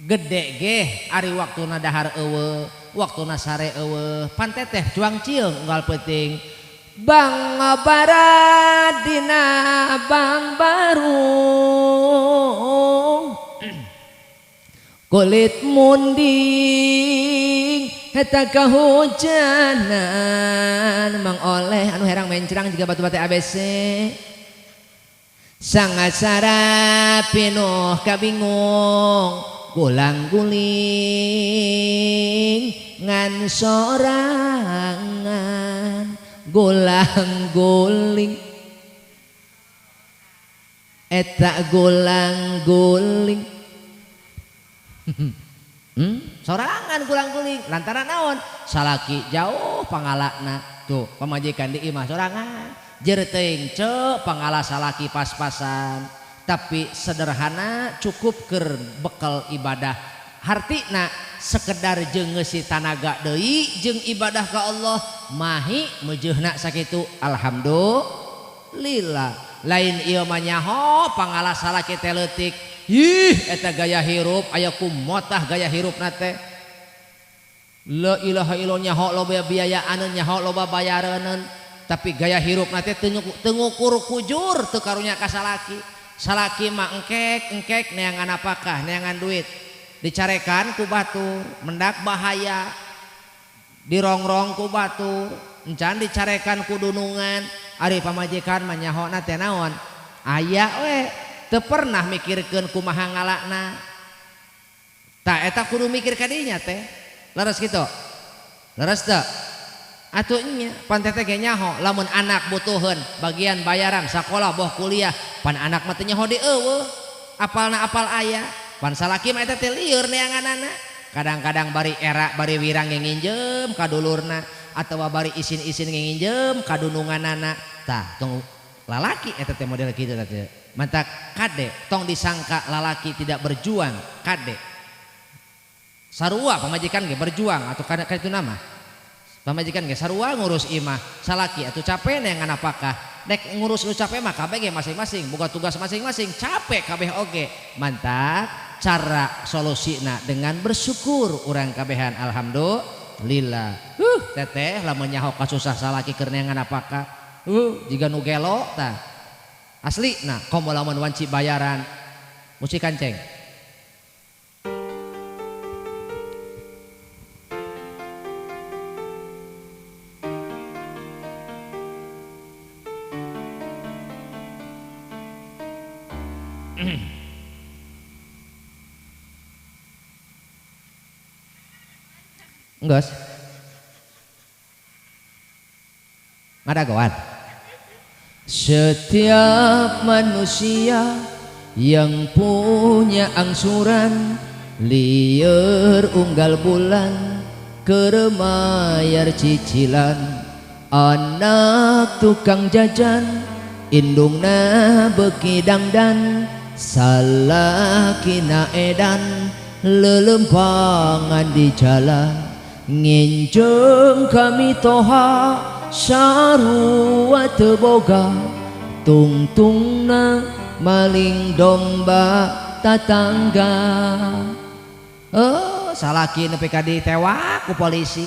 Gede geh ari waktuna dahar eueuh, waktuna sare eueuh, pan teteh cuang cieung unggal peuting. Bang baradina bang baru kulit munding eta kahujanan mang oleh anu herang mencrang jiga batu bate ABC sangat sara pinuh kabingung gulang guling ngan sorangan gulang guling eta gulang guling sorangan gulang guling lantaran naon salaki jauh pangalakna tuh pamajikan di imah sorangan jer teuing ce pangala salaki pas-pasan tapi sederhana cukup keur bekal ibadah hartina sekedar jeung ngeusi tanaga deui jeung ibadah ka Allah mahi meujeuhna sakitu alhamdulillah lain ieu mah nyaho pangala salaki teh leutik ih eta gaya hirup aya ku motah gaya hirupna teh la ilaha illallah nyaho loba biayaaneun nyaho loba bayareunneun tapi gaya hirupna teh teu ngukur kujur teu karunya ka salaki salaki mah engkek engkek neangan apakah neangan duit dicarekan ku batur mendak bahaya dirongrong ku batur encan dicarekan ku dunungan ari pamajikan mah nyahona teh naon aya we teu pernah mikirkeun kumaha ngalakna tah eta kudu mikir ka dinya teh leres kitu leres teu atuh nya pan teteh ge nyaho lamun anak butuheun bagian bayaran sakola boh kuliah pan anak mah teu nyaho di eueuh apalna apal aya pan salaki mah eta teh lieur neanganana kadang-kadang bari era bari wirang ge nginjem ka dulurna atawa bari isin-isin ge nginjem ka dununganana tah tong lalaki eta teh model kitu teh mantak kade tong disangka lalaki tidak berjuang kade sarua pamajikan ge berjuang atau kana itu nama pamajikan ge sarua ngurus imah salaki atuh capek neangan apakah dek ngurus nu capek mah kabeh ge masing-masing boga tugas masing-masing capek kabeh oge mantak cara solusina dengan bersyukur urang kabehan alhamdulillah teteh lamun nyaho kasusah salaki keur neangan apakah jiga nu gelo tah asli nah komo lamun wanci bayaran musik kanceng Enggeus ngadagoan. Setiap manusia yang punya angsuran lieur unggal bulan keur mayar cicilan anak tukang jajan indungna beuki dangdan salakina edan lelempangan di jalan nginjeung kami toha sarua teu boga tungtungna maling domba tatangga. Oh salaki nepi ka ditewak ku polisi.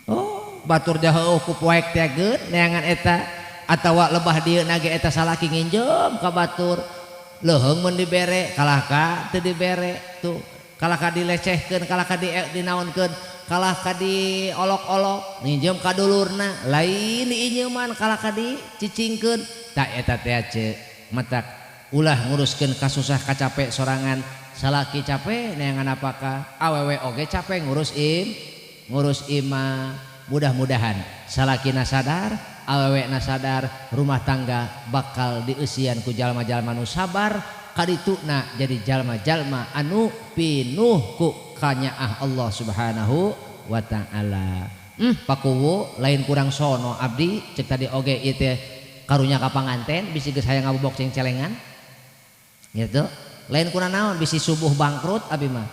Oh batur jauh ku poek teh geut neangan eta atawa lebah dieu na ge eta salaki nginjeum ka batur leuheung mun dibere kalah ka teu dibere tuh kalah ka dilecehkeun kalah ka dinaonkeun kalah ka diolok-olok nginjeum ka dulurna lain diinjeuman kalah ka dicicingkeun tah eta teh ce matak ulah nguruskeun kasusah kacapek sorangan salaki capek neangan apakah awewe oge capek ngurus ngurus imah mudah-mudahan salakina sadar awewe na sadar rumah tangga bakal dieusian ku jalma-jalma nu sabar kadituna jadi jalma-jalma anu pinuh ku kanyaah Allah Subhanahu wa ta'ala. Pakuwu lain kurang sono abdi cek tadi oge ieu teh karunya ka panganten bisi geus hayang ngabobok cengcelengan gitu lain kurang naon bisi subuh bangkrut abi mah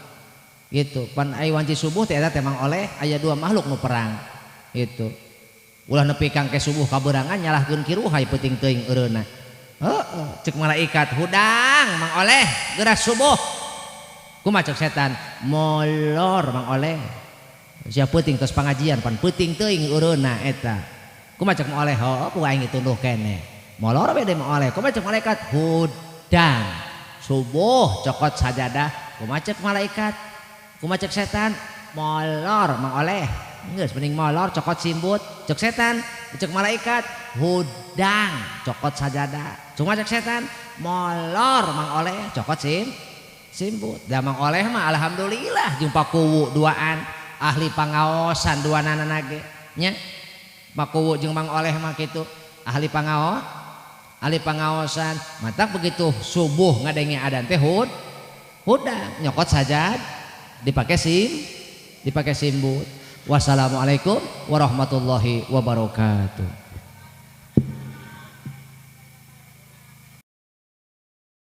gitu pan ai wanci subuh teh eta teh mang oleh aya dua makhluk nu perang gitu Ulah nepi kang ke subuh kaberangan nyalahkeun kiruhai peuting teuing eureunna. Heeh, cek malaikat hudang Mang Oleh geura subuh. Kumaha cek setan? Molor Mang Oleh. Sia peuting tos pangajian pan peuting teuing eureunna eta. Kumaha cek Mang Oleh? Heuh, ku aing tunduh keneh. Molor we deui Mang Oleh. Kumaha cek malaikat? Hudang. Subuh cokot sajadah. Kumaha cek malaikat? Kumaha cek setan? Molor Mang Oleh. Geus mending molor cokot simbut. Cek setan, cek malaikat hudang cokot sajadah. Cuma cek setan molor Mang Oleh cokot simbut. Da Mang Oleh mah alhamdulillah jeung Pak Kuwu duaan ahli pangaosan dua nana ge nya. Pak Kuwu jeung Mang Oleh mah kitu ahli ahli pangaosan. Matak begitu subuh ngadenge adan teh hudang nyokot sajad dipakai simbut. Wassalamualaikum warahmatullahi wabarakatuh.